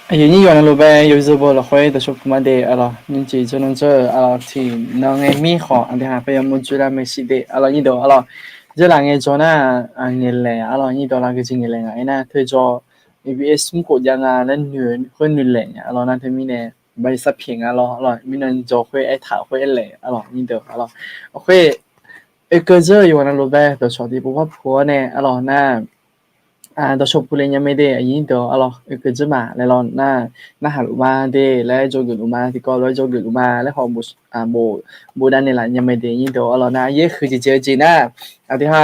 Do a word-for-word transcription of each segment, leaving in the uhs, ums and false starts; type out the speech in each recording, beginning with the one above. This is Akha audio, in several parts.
Aqyuif nyir yawqnan luf bae yawzeu baw lafkhoer dawqshawq puq ma de aqlawq. Nymrcif dzawrnan dzawr-eu aqlawq, tiqnan ngae mir khawf aqdui ha paev yawmuiq dzoerlar maeqshi de aqlawq nyir deuq aqlawq. Dzeurlaf ngae jawr nar, ngaeqlaeq aqlawq nyir deuq aqlawq, gaqjeq ngaeqlaeq ngaq aernar teu jawr, EBS smr khof jav nga laer noeq khoer noeqlaeq nya aqlawq nar teumirnae, baqli sarpyaeq nga lawr aqlawq, mirnan jawr khoer aertaq khoer aerlaeq aqlawq nyir deuq aqlawq. Khoer oekeuv dzeur-eu yawqnan luf bae dawqshawq tiqpov par puq-awr nae aqlawq nar, dawqshawq puq le nya mae de aqyuif nyir deuq aqlawq, oekeuv dzeur ma laer lawr nar, narhaq luf ma de laer, jawrgeuf luf ma, tiqkawv lof-aer jawrgeuf luf ma laer khawf, bof dav naeqlaf nya mae de nyir deuq aqlawq nar, yaer huiq jeq jeq-eu jeq nar, aqdui ha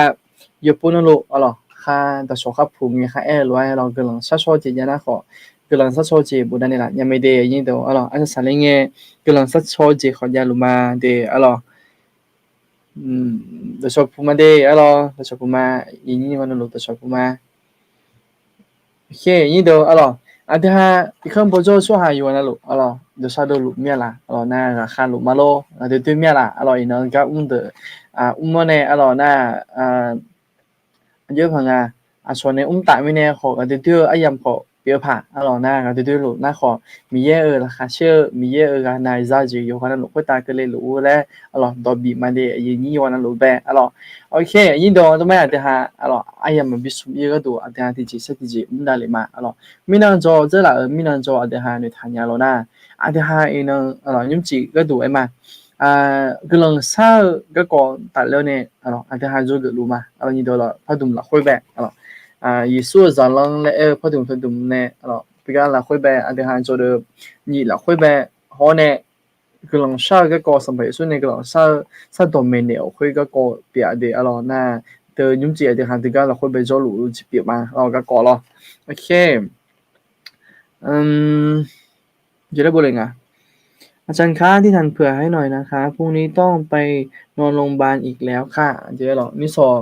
yawpov nanluf aqlawq khar dawqshawq khar puq ngae khar aer-eu lof-aer aqlawq guiqlanq sharshawr jeq jav nar khawf, guiqlanq sharcaw-eu jeq bofdav naeqlaf nya mae de, aqnyir deuq arlawq. Arsaq saqler ngae guiqlanq sharcaw-eu jeq khawf javluf ma de arlawq. Dawqcawq puq ma de arlawq, dawqcawq puq ma, iqnyir navluf dawqcawq puq ma. Aqnyir deuq arlawq, aqdui ha irkanr bawjawr-eu tsawrhaq yawqha navluf arlawq, dawqshar dovluf mir-a laf arlawq nar, ghaqkhav luf ma lor, ghaqdoer doer mir-a laf arlawq, iqnan gar mr deuq mr-awr nae arlawq nar, aqjox paq nga, aqcawq nae mr taf mirnae khawf ghaqdoer doer-eu aryamq khawf pyeuf-eu paq arlawq nar, ghaqdoer doer luf nar khawf, Miqyaer-euq laqkhaq caer-eu, Miqyaer-euq ghaq naq za jeq yawqghaq navluf khoertav keuvle luf-eu laer arlawq dawqbif ma de, aqyuif nyir yawqghaq navluf bae arlawq. Aqnyir deuq dawrma aqdui ha arlawq, aryamq maqbi smq ir-eu gharduq aqdui ha tiqjeq sar tiqjeq mr davlef ma arlawq. Mirnan dzaw dzeurlaf-euq mirnan dzaw aqdui ha noeqtaq nya lawq nar, aqdui ha iqnan arlawq nymrcif gharduq aer ma. Guiqlanq shar-eu garkawv tafler-awr nae arlawq, aqdui ha dzawgeuf luf ma arlawq. Nyiq deuq arlawq, pardmq lafkhoer bae arlawq, Yeqsur-euq zaqlanr laer aer-eu pardmq pardmq nae arlawq, tiqgar lafkhoer bae aqdui ha dzawdeuq, nyiq lafkhoer bae hawr nae guiqlanq shar-eu garkawv, Sanqpaq Yeqsur nae guiqlanq shar-eu sardawq maeqnaeq-awq khoer garkawv pyeuf-a de arlawq nar, deuq nymrcif aqdui ha tiqgar lafkhoer bae jawrluf-eu jeq pyeuf ma arlawq, garkawv lawr. อาจารย์คะ ที่ถามเผื่อให้หน่อยนะคะ พรุ่งนี้ต้องไปนอนโรงพยาบาลอีกแล้วค่ะ jeq arlawq, nir sawq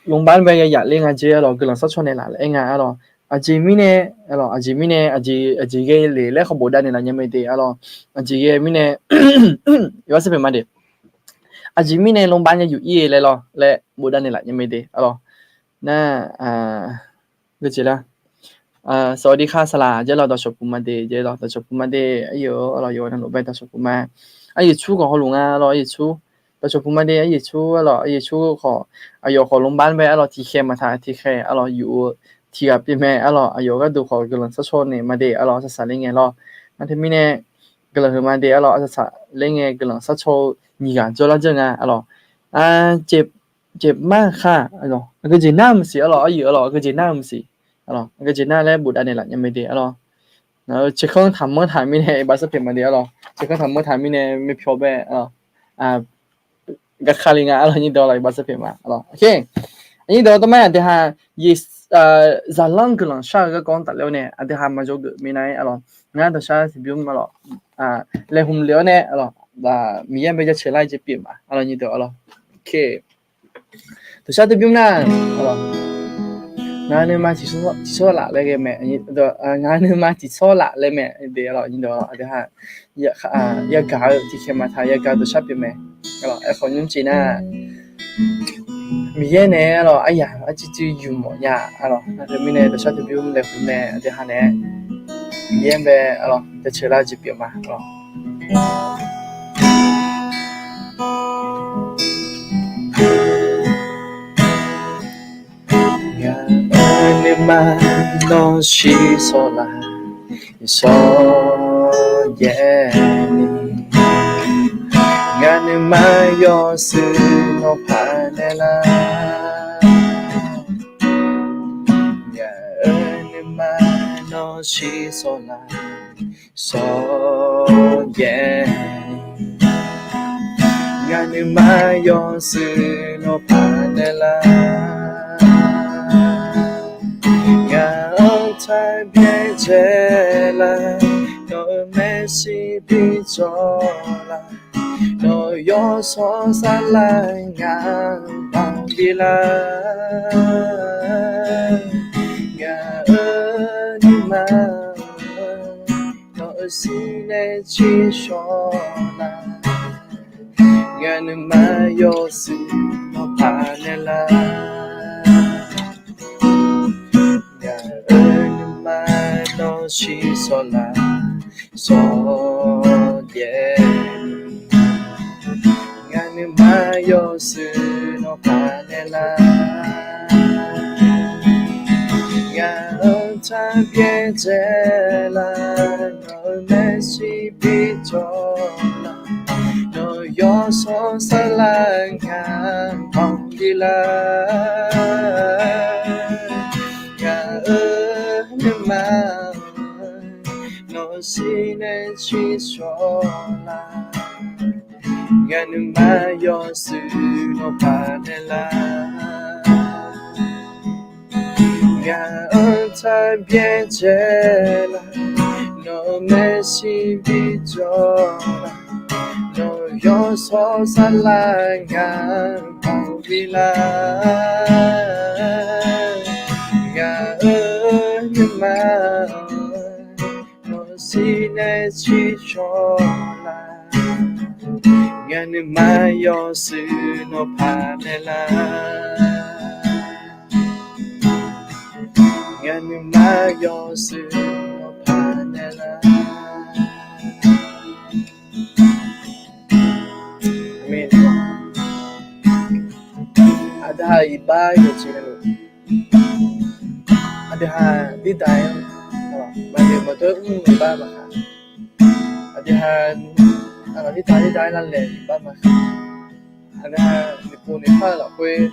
โรงพยาบาล bae ya yaf ler nga jeq arlawq, guiqlanq sharcaw naeqlaf laer aer nga arlawq. Aqjeq mirnae arlawq, aqjeq mirnae, aqjeq ghae le laer khawf bofdav naeqlaf nya mae de arlawq. Aqjeq ghae mirnae, iqbax sar pyeuf ma de. Aqjeq mirnae โรงพยาบาล ya yuf ir-eu laer lawr laer bofdav naeqlaf nya mae de arlawq. Nar, geujeq lar สวัสดีค่ะ saqlaq jeq arlawq, dawqcawq puq ma de jeq arlawq, dawqcawq puq ma de. Aqyuif arlawq, yawqghaq navluf bae dawqcawq puq ma. Aqyuif Cur khawf hawluf nga arlawq, Aqyuif Cur, dawqcawq puq ma de. Aqyuif Cur arlawq, Aqyuif Cur khawf, aqyawf khawf โรงพยาบาล bae arlawq, tiqkhaeq maqtaq tiqkhaeq arlawq, yuf-eu tiqghaq pyeuf mae arlawq. Aqyawf gharduq khawf guiqlanq sharcaw naeq ma de arlawq, arsaq saqler ngae lawr. Nar teumirnae guiqlanq huiq ma de arlawq, arsaq saqler ngae guiqlanq sharcaw-eu nyiq ghaq jawrlar jawr nga arlawq. เจ็บมากค่ะ aqgeujeq nar-eu maqsiq arlawq, aqyuif arlawq, aqgeujeq nar-eu maqsiq arlawq, aqgeujeq nar laer bofdav naeqlaf nya mae de arlawq. Ngaq-euq ceqkanr taqmanr taq mirnae iqbax sar pyeuf ma de arlawq, ceqkanr taqmanr taq mirnae myavpyawq bae arlawq, garkali nga arlawq, nyir dawq arlawq, iqbax sar pyeuf ma arlawq. Aqnyir dawq dawrma aqdui ha, zaqlanr guiqlanq shar-eu garkawv-anr tafler-awr nae aqdui ha maqjawr geuf minav-aer arlawq, ngar dawqshar tiqbymr arlawq, laeqhmq lef-awr nae arlawq, Miqyaer bae jaceuq lar jeq pyeuf ma arlawq, nyir dawq arlawq. Dawqshar tiqbymr nar, ngaq nuima tiqtsawr laf laer ghae mae, ngaq nuima tiqtsawr laf laer mae de arlawq, nyir dawq arlawq, aqdui ha yagaq-eu tiqkhaeq maqtaq yagaq dawqshar pyeuf mae. Aerkhawf nymrcif nar, Miqyaer nae arlawq aryaq arcuir cuir yuf mawf nya arlawq, nar teumirnae dawqshar tiqbymr laeqhmq nae aqdui ha nae Miqyaer bae arlawq jaceuq lar jeq pyeuf ma arlawq. Ngaq-euq nuima nawr shir sawr laf, sawr jaev ni. Ngaq nuima yawshuif nawr paq naeq lar. Ngaq-euq nuima nawr shir sawr laf, sawr jaev ni. Ngaq nuima yawshuif nawr paq naeq lar. Ngaq-anr taq byaerdzae lar, nawq-euq maeqshi bi jawr lar. Nawq-euq yawshawr saflar ngaq-anr banq bi lar. Ngaq-euq nuima, nawq-euq shir nae tsir shawr lar. Ngaq nuima yawshuif nawr paq naeq lar. Ngaq-euq nuima nawr shir sawr laf, sawr jaev ni. Ngaq nuima yawshuif nawr paq naeq lar. Ngaq-anr taq byaerdzae lar, nawq-euq maeqshi bi jawr lar. Nawq-euq yawshawr saflar ngaq-anr banq bi lar. Ngaq-euq nuima, nawq-euq shir nae tsir shawr lar. Ngaq nuima yawshuif nawr paq naeq lar. Ngaq-anr taq byaerdzae laf, nawq maeqshi bijawr laf, nawq yawshawr sarlar ngaq-anr baoq bi lar. Ngaq-euq nuima-anr nawq shir nae shir shawr laf, ngaq nuima yawshuif nawq paq naeq lar. Ngaq nuima yawshuif nawq paq naeq lar. Aqdui ha iqbax yawqjeq nae luf, aqdui ha dirdaq-aer maqnoeq maqdawr mr-eu bar maqkhaq, aqdui ha aqlaf dirdaq dirdaq-aer lavlaeq-eu bar maqkhaq, aqdui ha noeqpov noeqpar-eu lafkhoer,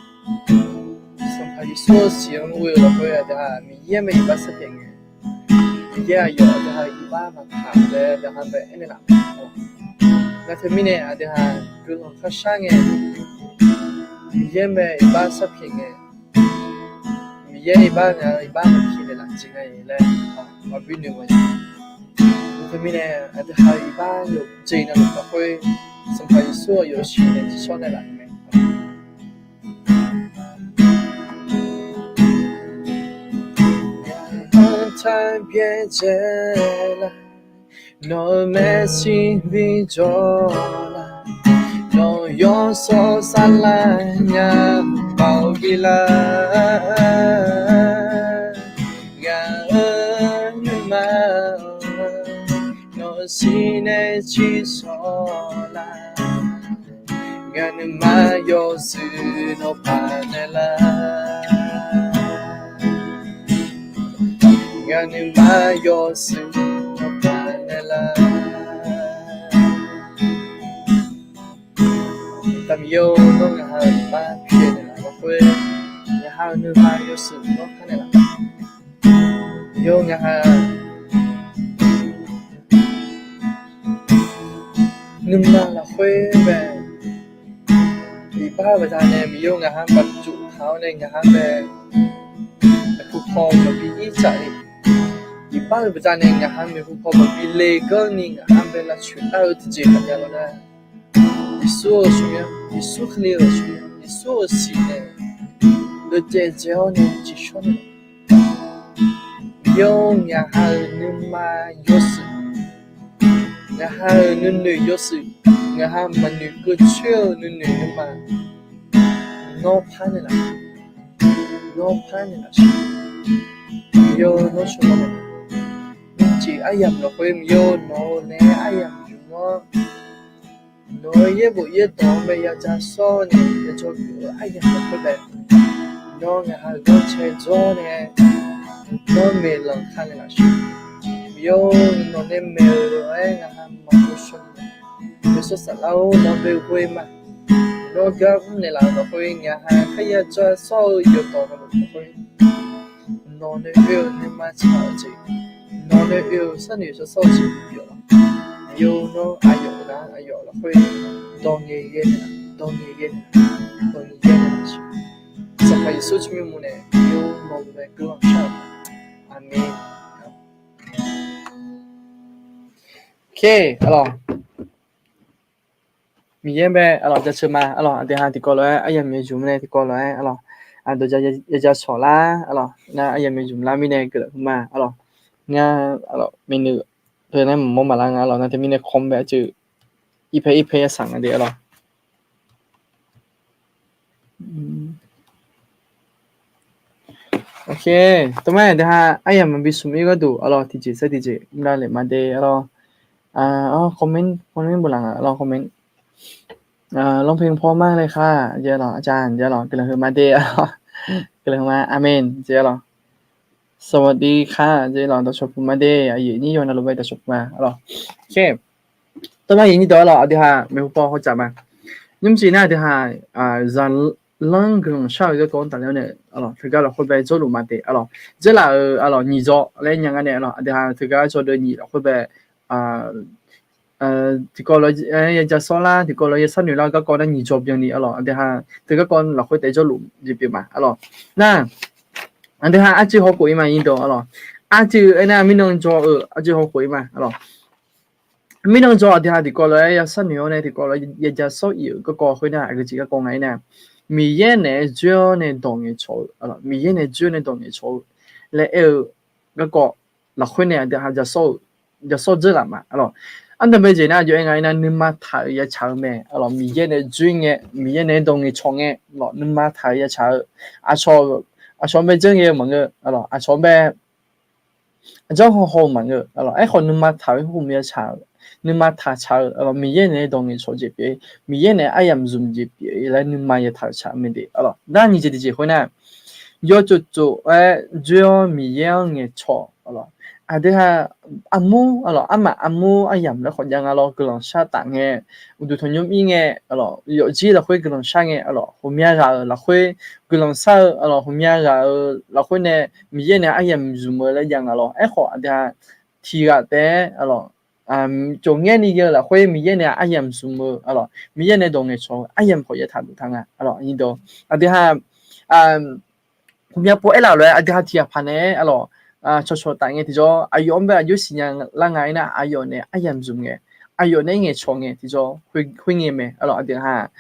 Sanqpaq Yeqsur-euq siq-anr ghoe-eu lafkhoer aqdui ha Miqyaer mae iqbax sarpyaeq ngae, Miqyaer aqyawf aqdui ha iqbax maqpaq laer aqdui ha bae aernaeq laf-a. Nar teumirnae aqdui ha guiqlanq kharshar ngae, Miqyaer mae iqbax sarpyaeq ngae, Miqyaer iqbax nga iqbax maqpyaeq naeqlaf jeq nga laer maqbi noeq ma. Nar teumirnae aqdui ha iqbax yawqjeq navluf lafkhoer, Sanqpaq Yeqsur aqyawf siq nae tiqshawr naeqlaf-euq mae. Ngaq-anr taq byaerdzae laf, nawq maeqshi bijawr laf, nawq yawshawr sarlar ngaq-anr baoq bi lar. Ngaq-euq nuima-anr nawq shir nae shir shawr laf, ngaq nuima yawshuif nawq paq naeq lar. Ngaq nuima yawshuif nawq paq naeq lar. Taqmiq-or, nawr ngaq ha-euq iqbax pyaeq naeqlaf lafkhoer, ngaq ha-euq nuima yawshuif nawr kar naeqlaf. Yawr ngaq ha nuima lafkhoer bae, iqbax-eu baqdanae Miqyaer-or ngaq ha maqcuf taq-awr nae ngaq ha bae maeqhu paw maqbi ir tsaf ni, iqbax-eu baqdanae ngaq ha maeqhu paw maqbi le ganr ni ngaq ha bae lavcoeq lar-eu tiqjeq maqjav lawq nar, Yeqsur-euq smq-anr, Yeqsur Kali-euq smq-anr, Yeqsur-euq siq nae deuq caev dzae-awr nae jeqshawr nae, Miqyaer-or ngaq ha-euq nuima yawshuif, ngaq ha-euq nuinoeq yawshuif, ngaq ha maqnoeq keuv coer-eu nuinoeq nuima, nawr par naeqlaf, nawr par naeqlaf siq. Miqyaer-or nawr shawrmawr naeqlaf. Nymrcif aryamq lafkhoer Miqyaer-or nawq-eu nae aryamq yuf-anr nawq-eu yaerbof yaerdawq-anr bae ya ja sawr nae ya jawr geuf-eu aryamq lafkhoer bae, nawr ngaq ha-euq ghanrcae dzawr nae nawr maeqlanq ka naeqlaf siq. Miqyaer-or nawq nae maeq-eu lof-aer ngaq ha maqghovshaw ni, yawshawr saflar-or nawr bae ghoe ma. Nawr gar mr naeqlaf-euq lafkhoer ngaq ha kharya ja sawr-eu yawqdawq navluf lafkhoer nawq nae oe-eu nuima tsaq-eu jeq, nawq nae oe-eu sharnoeq shawsawr-eu jeq pyeuf-awq. Miqyaer-or nawr aqyawf nar aqyawf lafkhoer dawq ngaeqghae naeqlaf, dawq ngaeqghae naeqlaf, dawq ngaeqghae naeqlaf siq. Sanqpaq Yeqsur tsawrmyanr mawr nae Miqyaer-or nawq-eu bae guiqlanq shar-eu. Aqmeq. Oke, aqlawq. Miqyaer bae aqlawq jaceuq ma. Aqlawq aqdui ha tiqkawv lof-aer aryamq yawzmq nae tiqkawv lof-aer aqlawq aqdawq ja ya ja shawq lar. Aqlawq nar aryamq yawzmq lar mirnae guiqlanq hu ma. Aqlawq ngar aqlawq maeqnoeq teu nae maqmawr maqlar nga. Aqlawq nar teumirnae kawm bae aqceuq irpae irpae yasaq nga de aqlawq. Oke, tov ma aqdui ha aryamq maqbi smq ir gharduq aqlawq tiqjeq saer tiqjeq mrlav lef ma de aqlawq. Comment, comment boflaf nga aqlawq comment. Lawrpeng paw mar le kha, jeq aqlawq, aqcaq jeq aqlawq guiqlanq huiq ma de aqlawq. Guiqlanq huiq ma, aqmeq jeq aqlawq. สวัสดีค่ะ jeq aqlawq dawqcawq puq ma de, aqyuif nyir yaw navluf bae dawqcawq puq ma aqlawq. Oke, tov ma aqyuif nyir dawq aqlawq aqdui ha maeqhu paw hawtsaf ma. Nymrcif nar aqdui ha zaqlanr guiqlanq shar-eu garkawv-anr tafler-awr nae aqlawq teugar lafkhoer bae jawrluf ma de aqlawq. Dzeurlaf-euq aqlawq nyiq dzaw laer nya ngar nae aqlawq aqdui ha teugar jawr deuv nyiq lafkhoer bae tiqkawv lof-aer ya ja sawr lar, tiqkawv lof-aer ya sharnoeq lar-eu garkawv nar nyiq dzaw byanni aqlawq aqdui ha teugar garkawv lafkhoer taef jawrluf jeq pyeuf ma aqlawq. Nar Aqdui ha arcuiv hawkhof-ir ma, nyirdawq arlawq. Arcuiv aernar, mirnan jawr-eu arcuiv hawkhof-ir ma arlawq. Mirnan jawr aqdui ha tiqkawv lof-aer yasharnoeq-awr nae tiqkawv lof-aer yajasawr-ir-euq garkawv khoernar, aqgeujeq garkawv nga aernar, Miqyaer naeq-aer dzoer-awr nae dawq ngaeqcawq-eu, Miqyaer nae dzoer-awr nae dawq ngaeqcawq-eu laer aer-eu garkawv lafkhoer nae aqdui ha jashawr-eu, jashawr dzeurlaf ma arlawq. Ardanqbae jeq nar, aqjox-aer nga aernar, nuima taq-euq yataq-eu mae arlawq. Miqyaer nae dzoer ngae, Miqyaer nae dawq ngaeqcawq ngae arlawq, nuima taq-euq yataq-eu, aqcawq, aqcawq bae janr ghae-eu maqngeur arlawq, aqcawq bae janr hawhaw-eu maqngeur arlawq. Aerkhawf, nuima taq-eu khoermya taq-euq, nuima taq taq-eu arlawq, Miqyaer nae dawq ngaeqcawq jeq pyeuf-ir, Miqyaer nae aryamq zmq jeq pyeuf-ir laer nuima yataq-euq tsaq-eu mae de arlawq. Nar nyiq jeq tiqjeq khoernar, yawtsov tsov-aer dzoer-awr Miqyaer-anr ngaeqcawq arlawq. Aqdui ha armur arlawq, armaf armur aryamq laer khawf jav nga lawr, guiqlanq shar taf ngae, uqduq tanqnymr ir ngae arlawq, yawfjir lafkhoer guiqlanq shar ngae arlawq, ghawqmya ghaq-euq lafkhoer guiqlanq shar-eu arlawq, ghawqmya ghaq-euq lafkhoer nae Miqyaer nae aryamq zmq-eu laer jav nga lawr. Aerkhawf, aqdui ha tiq ghaq taef-aer arlawq, cawqngaer ni ghae-eu lafkhoer Miqyaer nae aryamq zmq-eu arlawq, Miqyaer nae dawq ngaeqcawq-eu aryamq khawf yataq duq taq nga arlawq. Aqdui ha ghawqmya pov aerlaf lof-aer aqdui ha tiq ghaq paq naeq-aer arlawq, cawqcawq taf ngae tiqjawr, aqyawf-anr bae aqjox siqnya lar nga aernar, aqyawf nae aryamq zmq ngae, aqyawf nae aer ngaeqcawq ngae tiqjawr khoerngae mae arlawq. Aqdui ha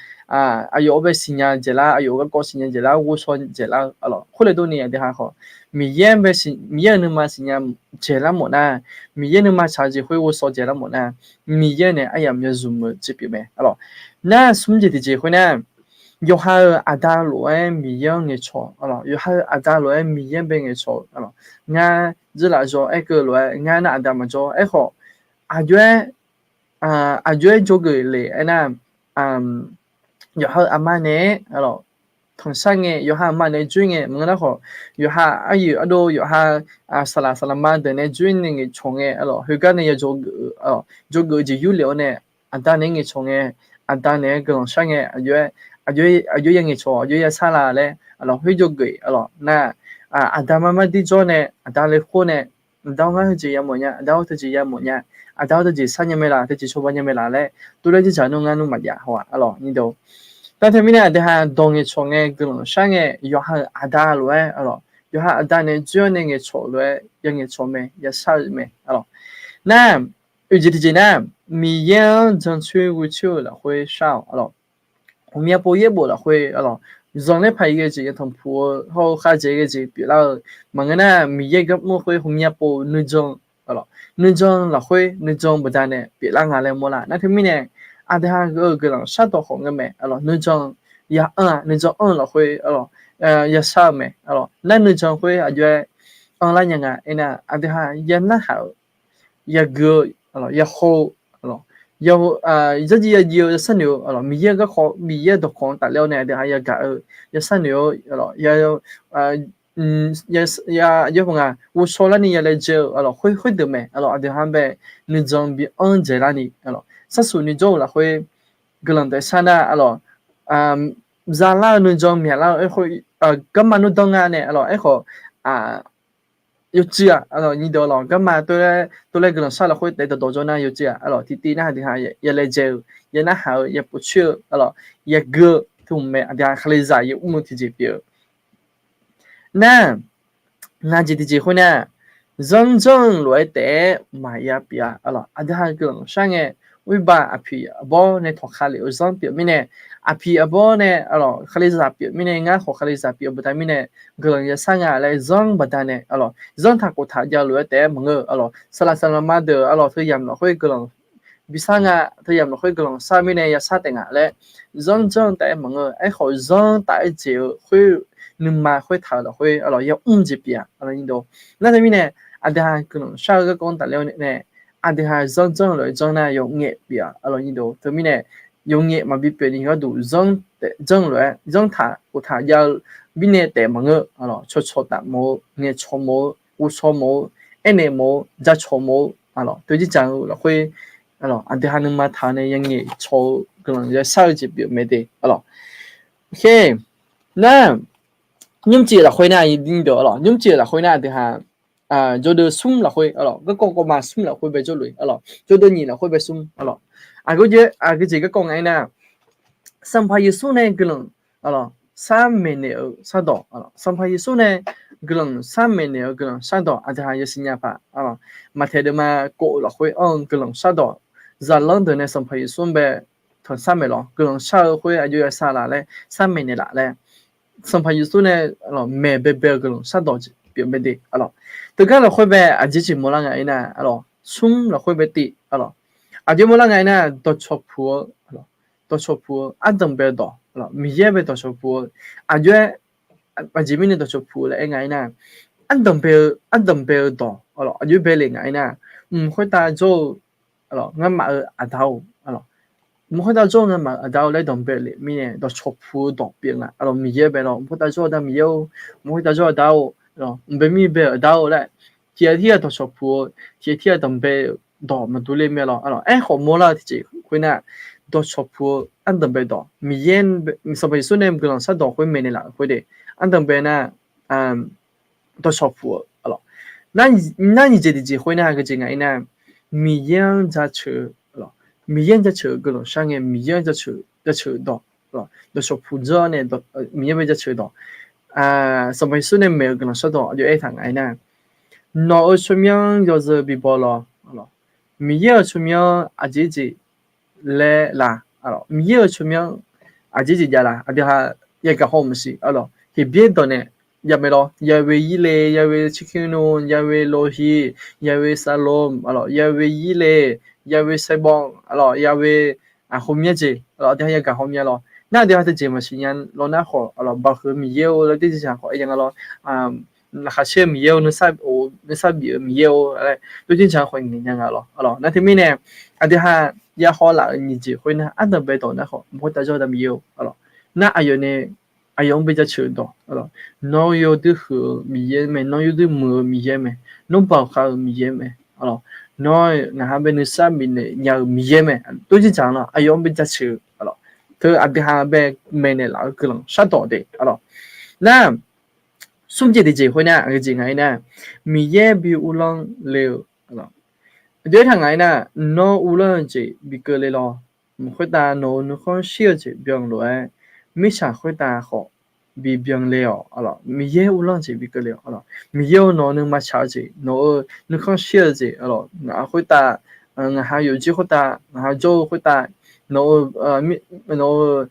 aqyawf-anr bae siqnya dzaeqlar, aqyawf-euq garkawv siqnya dzaeqlar, ghovshaw dzaeqlar-eu arlawq. Khoerle dov ni aqdui ha khawf, Miqyaer-anr bae, Miqyaer-euq nuima siqnya dzaeqlar mawf nar, Miqyaer nuima tsaq-eu jeq khoer ghovshaw dzaeqlar mawf nar, Miqyaer nae aryamq ya zmq-eu jeq pyeuf mae arlawq. Nar smr jeq tiqjeq khoernar, yawqha-euq aqda lof-aer Miqyaer-anr ngaeqcawq arlawq, yawqha-euq aqda lof-aer Miqyaer-anr bae ngaeqcawq-eu arlawq. Ngar dzeurlaf jawr aerkeuv lof-aer ngar nar aqda maqjawr. Aerkhawf, aqjox-aer, aqjox-aer jawrgeuf le aernar, yawqha-euq aqma naeq-aer arlawq, tanqshar ngae, yawqha aqma naeq-aer dzoer ngae maqngeur nar khawf, yawqha aryuif ardov, yawqha saqlaq saqlaqma deuq nae dzoer nae ngaeqcawq ngae arlawq, khoergar nae ya jawrgeuf-eu, jawrgeuf-eu jeq yurlef-awr nae, aqda naeq-aer ngaeqcawq ngae, aqda naeq-aer guiqlanq shar ngae, aqjox-aer, aqjox ya ngaeqcawq, aqjox ya sar la laer arlawq, khoer jawrgeuf arlawq nar, aqda mar mar dir jawr nae, aqda le khor nae, aqda-awr ngar heujeq ya mawf nya, aqda-awr teujeq ya mawf nya, aqda-awr teujeq sar nya mae laf, teujeq cawba nya mae laf laer, tov laer jirdzaq nmr ngar nmr maqjav haw-aq arlawq, nyirdawq. Nar teumirnae aqdui ha dawq ngaeqcawq ngae, guiqlanq shar ngae, yawqha-euq aqda lof-aer arlawq, yawqha aqda naeq-aer dzoer-awr nae ngaeqcawq lof-aer ya ngaeqcawq mae, ya shar-eu mae arlawq. Nar, oeq jeq tiqjeq nar, Miqyaer-anr jancoer ghoecoer-eu lafkhoer shar-awq arlawq. Ghawqmya pov yaerbof lafkhoer arlawq, zanqler paq-ir ghae jeq ya tanqpuq-eu hawr-eu khavjaeq ghae jeq pyeuflar-eu maqngeur nar, Miqyaer garmr khoer ghawqmya pov nuijan arlawq, nuijan lafkhoer nuijan baqdanae pyeuflar nga laer mawrlar. Nar teumirnae aqdui ha-euq guiqlanq shardawq khawf ngeur mae arlawq, nuijan ya anr-a, nuijan anr-eu lafkhoer arlawq, ya shar-eu mae arlawq. Nar nuijan khoer aqjox-aer anrlar nya nga aernar, aqdui ha ya narhaq-eu, ya gui-eu, ya haw-eu, ya, ya, ya jiv ya jiv-eu ya sharnoeq-eu arlawq, Miqyaer-eu garkawv, Miqyaer-eu dawqkawq-anr tafler-awr nae aqdui ha ya gaq-eu, ya sharnoeq-eu arlawq, ya, ya, aqjox nga ghovshaw larni ya laejae-eu arlawq, khoer, khoerdeuq mae arlawq. Aqdui ha-anr bae nuijan bi anr dzaeqlarni arlawq, sarsuq nuijawr-euq lafkhoer guiqlanq daefshar nar arlawq, zalar-eu nuijan myaqlar-eu aerkhoer, garma nmr danr nga nae arlawq, aerkhawf, yawcuiv-aq arlawq, nyirdawq lawq, garma tov laer guiqlanq shar lafkhoer taef dawqdawq jawr nar yawcuiv-aq arlawq, tiqtiv nar aqdui ha ya laejae-eu, ya narhaq-eu, ya pofcoer-eu arlawq, ya gui-eu teu hmq mae, aqdui ha Kalizaq ya mr-eu tiqjeq pyeuf-eu. Nar, ngaq jeq tiqjeq khoer nar, zanr janr-eu lof-aer taef-aer maqya pyeuf-a arlawq, aqdui ha guiqlanq shar ngae, oerbar aqpiq aqbawr nae tawqka lef-eu zanr pyeuf mirnae, aqpiq aqbawr nae arlawq Kalizaq pyeuf mirnae, ngar khawf Kalizaq pyeuf-eu baqda mirnae, guiqlanq ya shar nga laer zanr baqdanae arlawq, zanr taq khoftaq jav-eu lof-aer taef-aer maqngeur arlawq, saqlaq saqlaqma deuq arlawq teu yamq lafkhoer guiqlanq bi shar nga, teu yamq lafkhoer guiqlanq shar mirnae ya shar taef nga laer, zanr janr taef-aer maqngeur. Aerkhawf zanr taf-aer jeq-eu khoer, nuima khoertaq-euq lafkhoer arlawq ya mr jeq pyeuf-a. Nar teumirnae aqdui ha guiqlanq shar-eu garkawv-anr tafler-awr nae, aqdui ha zanr janr-eu lof-aer janr nar yawngaef pyeuf-a arlawq, nyirdawq. Teumirnae yawngaef maqbi pyeuf ni gharduq zanr taef janr-eu lof-aer zanr taq khoftaq jav-eu mirnae taef maqngeur arlawq, cawqcawq taf mawf-eu, ngaeqcawq mawf-eu, ghovshaw mawf-eu, aernaeq mawf-eu, jacawq mawf-eu arlawq, teu jirdzaq-eu lafkhoer arlawq, aqdui ha nuima taq-eu nae yawngaef cawq-eu guiqlanq ya shar-eu jeq pyeuf mae de arlawq. Oke, nar, nymrcif lafkhoer nar, nymrcif lafkhoer nar aqdui ha jawrdeuv smr lafkhoer arlawq, garkawv kawvma smr lafkhoer bae jawrluf-ir arlawq, jawrdeuv nyiq lafkhoer bae smr arlawq. Aqgeu jeq garkawv nga aernar, Sanqpaq Yeqsur nae guiqlanq arlawq shar maeqnaeq-eu shardawq arlawq, Sanqpaq Yeqsur nae guiqlanq sharmaeq naeq-eu guiqlanq shardawq aqdui ha yasiq nya paq, maqtaeq deuvma kov-eu lafkhoer anr-eu guiqlanq shardawq, zaqlanr deuq nae Sanqpaq Yeqsur bae tanqsar maeq lawr, guiqlanq shar-eu khoer aqjox yasar laf laer, sharmaeq naeq laf laer, Sanqpaq Yeqsur nae maeq baebae-eu guiqlanq shardawq jeq pyeuf mae de. Teugar lafkhoer bae aqjeq jeq mawrlar nga aernar, smr lafkhoer bae tiv, aqjox mawrlar nga aernar, dawqcawq puq-eu, dawqcawq puq-eu ardanq bae-eu dawq, Miqyaer bae dawqcawq puq-eu, aqjox-aer aqjeq mirnae dawqcawq puq-eu laer aer nga aernar, ardanq bae-eu, ardanq bae-eu dawq, aqjox bae lef nga aernar, mq khoertav jawr-eu ngamaf-euq aqda-or, mq khoertav jawr-eu ngamaf-euq aqda-or laer danqbae lef mirnae dawqcawq puq-eu dawq pyeuf nga. Miqyaer bae lawr, mq khoertav jawr-eu aqda Miqyaer-or, mq khoertav jawr-eu aqda-or, mq bae mir bae-euq aqda-or laer, tiqghaq tirghaq dawqcawq puq-eu, tiqghaq tirghaq danqbae-euq dawq maqdur ler mae lawr. Aerkhawf mawrlar-eu tiqjeq khoernar, dawqcawq puq-eu ardanq bae dawq, Miqyaer, Sanqpaq Yeqsur nae guiqlanq shardawq khoer maeqnaeq laf-eu khoer de, ardanq bae nar, dawqcawq puq-eu, nar nyiq jeq tiqjeq khoernar geujeq nga aernar, Miqyaer-anr jaceuq-eu, Miqyaer-anr jaceuq-eu guiqlanq shar ngae, Miqyaer-anr jaceuq-eu dawq, dawqcawq puq dzeur nae Miqyaer bae jaceuq-eu dawq, Sanqpaq Yeqsur nae maeq-eu guiqlanq shardawq aqjox aertaq nga aernar, nawq-euq tsawrmyanr yawzeu bibaw lawr, Miqyaer-euq tsawrmyanr aqjeq jeq laer la, Miqyaer-euq tsawrmyanr aqjeq jeq jav la, aqdui ha yagaq haw maqsiq, Heqbyaer dawq nae jav mae lawr, Yahweh Yireh, Yahweh Tsidkennor, Yahweh Rohi, Yahweh Shalom, Yahweh Yireh, Yahweh Sabaoth, Yahweh aqhawmya jeq, aqdui ha yagaq hawmya lawr. Nar aqdui ha teujeq maqsiq nya lawr nar khawf, baqhuiq-eu Miqyaer-or laer dawrjir dzaq khawf aer ya nga lawr. Laqkhaq caer-eu Miqyaer-or, nuisar bif-eu Miqyaer-or laer dawrjir dzaq khawf ngaeq nya nga lawr. Nar teumirnae aqdui ha yahaw laf-euq nyiq jeq khoernar, ardanq bae dawq nar khawf, mq khoertav jawr-eu aqda Miqyaer-or, nar aqyawf nae aqyawf-anr bae jaceuq-eu dawq, nawr yawdui huiq-eu Miqyaer mae, nawr yawdui muiq-eu Miqyaer mae, nawr baoq khav-eu Miqyaer mae, nawr ngaq ha bae nuisar bifnaeq nya-eu Miqyaer mae, dawrjir dzaq lawr, aqyawf-anr bae jaceuq-eu, teu aqdui ha bae maeqnaeq laf-eu guiqlanq shardawq de. Nar smr jeq tiqjeq khoernar geujeq nga aernar, Miqyaer bi uvlanr le-eu, aqjox aertaq nga aernar, nawr uvlanr-eu jeq bi keuvle lawr, mq khoertav nawq-euq nuikhanr shir-eu jeq byan lof-aer, mirtsaq khoertav khawf bi byan le-awq, Miqyaer uvlanr-eu jeq bi keuvle-awq, Miqyaer-or nawq-euq nuima tsaq-eu jeq, nawq-euq nuikhanr shir-eu jeq, ngaq khoertav, ngaq ha yawqjeq khoertav, ngaq ha jawr-eu khoertav, nawq-eu, nawq-eu,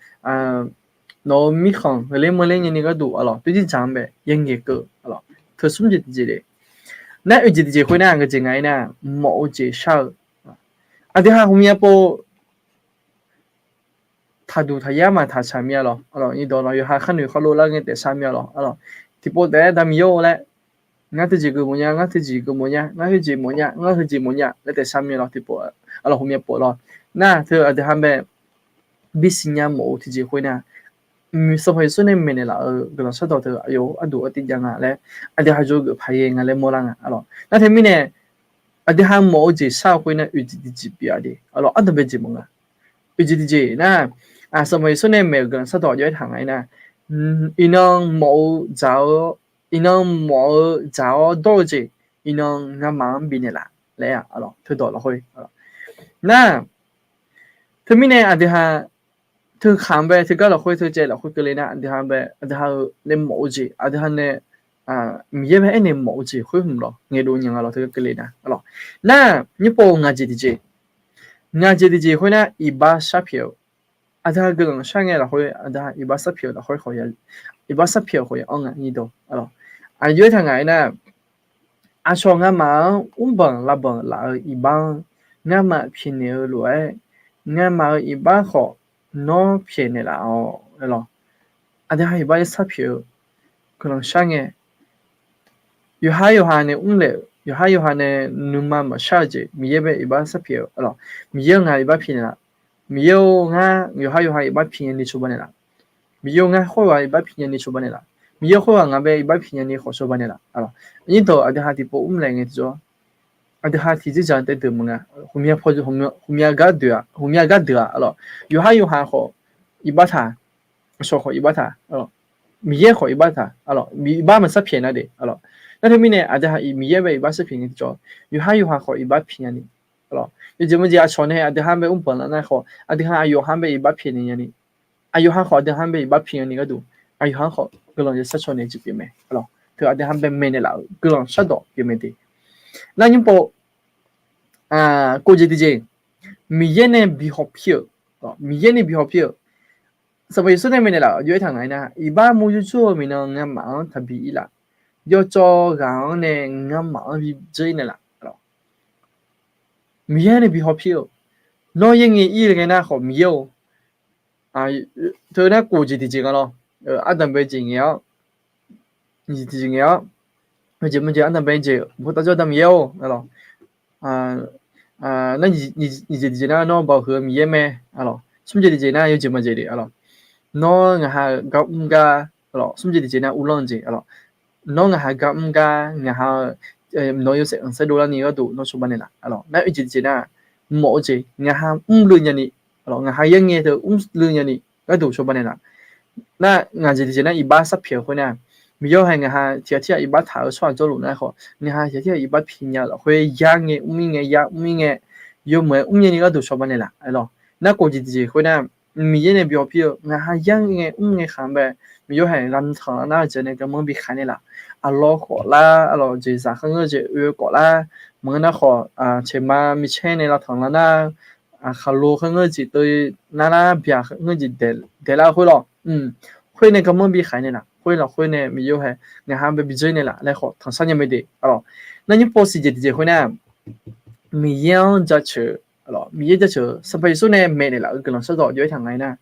nawq-euq mirkhanq ghaqler manrler nyani gharduq, dawrjir dzaq-anr bae yangaeq keuv, teu smr jeq tiqjeq le. Nar oeq jeq tiqjeq khoernar geujeq nga aernar, mawf-eu jeq shar-eu, aqdui ha ghawqmya pov taqduq taqyar maqtaq tsaq mir-a lawr, nyiqdawq lawr, yawqha kharnoeq kharlof lar ngae taef shar mir-a lawr. Tiqpov taef-aer da Miqyaer-or laer, ngar teujeq geufmawf nya, ngar teujeq geufmawf nya, ngar heujeq mawf nya, ngar heujeq mawf nya laer taef shar mir-a lawr. Tiqpov, lawr, ghawqmya pov lawr. Nar teu aqdui ha bae bisiq nya mawf-eu tiqjeq khoernar, Sanqpaq Yeqsur nae maeqnaeq laf-euq guiqlanq shardawq teu aqyawf-or arduq artiv jav nga laer, aqdui ha jawrgeuf paq ghae nga laer mawrlar nga lawr. Nar teumirnae aqdui ha mawf-eu jeq shar-eu khoernar oeq jeq tiqjeq pyeuf-a de, ardanq bae jeq mawf nga. Oeq jeq tiqjeq nar, Sanqpaq Yeqsur nae maeq-euq guiqlanq shardawq aqjox aertaq nga aernar, iqnan mawf-eu dzaq-eu, iqnan mawf-eu dzaq-awr dawr-eu jeq, iqnan ngamaf-anr bifnaeq laf laer-a, teudawq lafkhoer. Nar, teumirnae aqdui ha, teukhaq-anr bae teugar lafkhoer teucaev lafkhoer keuvle nar, aqdui ha bae aqdui ha-eu nae mawf-eu jeq, aqdui ha nae Miqyaer bae aernaeq mawf-eu jeq khoer hmq lawr, ngaeqdov nya nga lawr, teugar keuvle nar lawr. Nar, nymrpov ngaq jeq tiqjeq, ngaq jeq tiqjeq khoernar iqbax sharpyaeq-eu, aqdui ha guiqlanq shar ngae lafkhoer aqdui ha iqbax sharpyaeq-eu lafkhoer khawf, iqbax sharpyaeq-eu khawf ya anr nga nyiqdawq, aqjox aertaq nga aernar, aqcawq ngamaf-anr mrbanq lavbanq laf-eu iqbax-anr ngamaf pyaeqnaeq-eu lof-aer, ngamaf-euq iqbax khawf nawr pyaeqnaeq laf-awq lawr. Aqdui ha iqbax yar sharpyaeq-eu guiqlanq shar ngae, yawqhar yawqha nae mrlaeq-euq, yawqhar yawqha nae nuima maqshar-eu jeq Miqyaer bae iqbax sharpyaeq-eu lawr. Miqyaer-or ngaq iqbax pyaeqnaeq laf. Miqyaer-or ngar yawqhar yawqha iqbax pyaeqnaeq ni cawba naeq laf. Miqyaer-or ngar khoerghaq iqbax pyaeqnaeq ni cawba naeq laf. Miqyaer-or khoerghaq ngaq bae iqbax pyaeqnaeq ni khawf cawba naeq laf. Nyiqdawq aqdui ha tiqpov mrlaeq ngae tiqjawr, aqdui ha tiqjeq dzaq taedeuq maqnga. Ghawqmya gar deuq-aq, ghawqmya gar deuq-aq lawr, yawqhar yawqha khawf iqbax taq, aqcawq khawf iqbax taq, Miqyaer khawf iqbax taq, iqbax maqsharpyaeq nar de. Nar teumirnae aqdui ha Miqyaer bae iqbax sharpyaeq ngae tiqjawr, yawqhar yawqha khawf iqbax pyaeq nyani lawr. Yawjeq maqjeq aqcawq nae aqdui ha bae mrbanq laf nar khawf, aqdui ha aqyawf ha bae iqbax pyaeqnaeq nyani, aqyawf ha khawf aqdui ha bae iqbax pyaeq nyani gharduq, aqyawf ha khawf guiqlanq yasar caw naeq jeq pyeuf mae lawr. teu aqdui ha bae maeqnaeq laf-euq guiqlanq shardawq pyeuf mae de. Nar nymr pov, kov jeq tiqjeq, Miqyaer nae bihaw pir-euq, Miqyaer nae bihaw pir-euq, Sanqpaq Yeqsur nae maeqnaeq laf-euq jov-aer taq ngaq-aer nar, iqbax mur yurjur-eu minav ngamaf-anr taqbi ir laf. Yawcawv ghaq-anr nae ngamaf-anr bi dzeur ir naeq laf. Miqyaer nae bihaw pir-euq, nawr yaer ngae ir-eu ghae nar khawf Miqyaer-or, teu nar kov jeq tiqjeq nga lawr. Ardanq bae jeq ngae-awr, nyiq jeq tiqjeq ngae-awr, yawjeq maqjeq ardanq bae jeq-euq boftaq jawr-eu Miqyaer-or, nar nyiq jeq tiqjeq nar nawr baoq huiq-eu Miqyaer mae, smr jeq tiqjeq nar yawjeq maqjeq de, nawr ngaq ha-euq gar mr gar, smr jeq tiqjeq nar uvlanr-eu jeq, nawr ngaq ha gar mr gar, ngaq ha-eu nawq-eu yawshaef khanqsaer dovlarni gharduq nawr cawba naeq laf. Nar oeq jeq tiqjeq nar mawf-eu jeq ngaq ha mrluiv nyani, ngaq ha yaer ngae teu mrluiv nyani gharduq cawba naeq laf. Nar ngaq jeq tiqjeq nar iqbax sarpyaeq-eu khoer nar, Miqyaer-or hae ngaq ha tiq ghaq tirghaq iqbax taq-eu tsawrhaq jawrluf nar khawf, ngaq ha tiq ghaq tirghaq iqbax piqnya lafkhoer yar ngae mr ir ngae, yar mr ir ngae, yawmuiq-aer mr nyani gharduq cawba naeq laf. Nar kov jeq tiqjeq khoer nar, Miqyaer nae bihaw pir-eu ngaq ha yar ngae mr ngae khaq bae, Miqyaer-or hae ghaq tanqlar nar-eu jeq nae garmanr bi khaq naeq laf. Aqlawr khawf lar, aqlawr jeqzaq kharngeur jeq oe-eu khawf lar, maqngeur nar khawf tseqma micaer nae lavtanq lar nar, khaqlo kharngeur jeq teu nar lar byaq kharngeur jeq daeqlar-eu khoer lawr. Khoer nae garmanr bi khaq naeq laf. Khoer lafkhoer nae Miqyaer-or hae ngaq ha bae bi dzeur naeq laf laer khawf tanqsar nya mae de. Nar nymr pov siq jeq tiqjeq khoer nar, Miqyaer-anr jaceuq, Miqyaer jaceuq-eu Sanqpaq Yeqsur nae maeqnaeq laf-euq guiqlanq shardawq jov-aer taq ngaq-aer nar,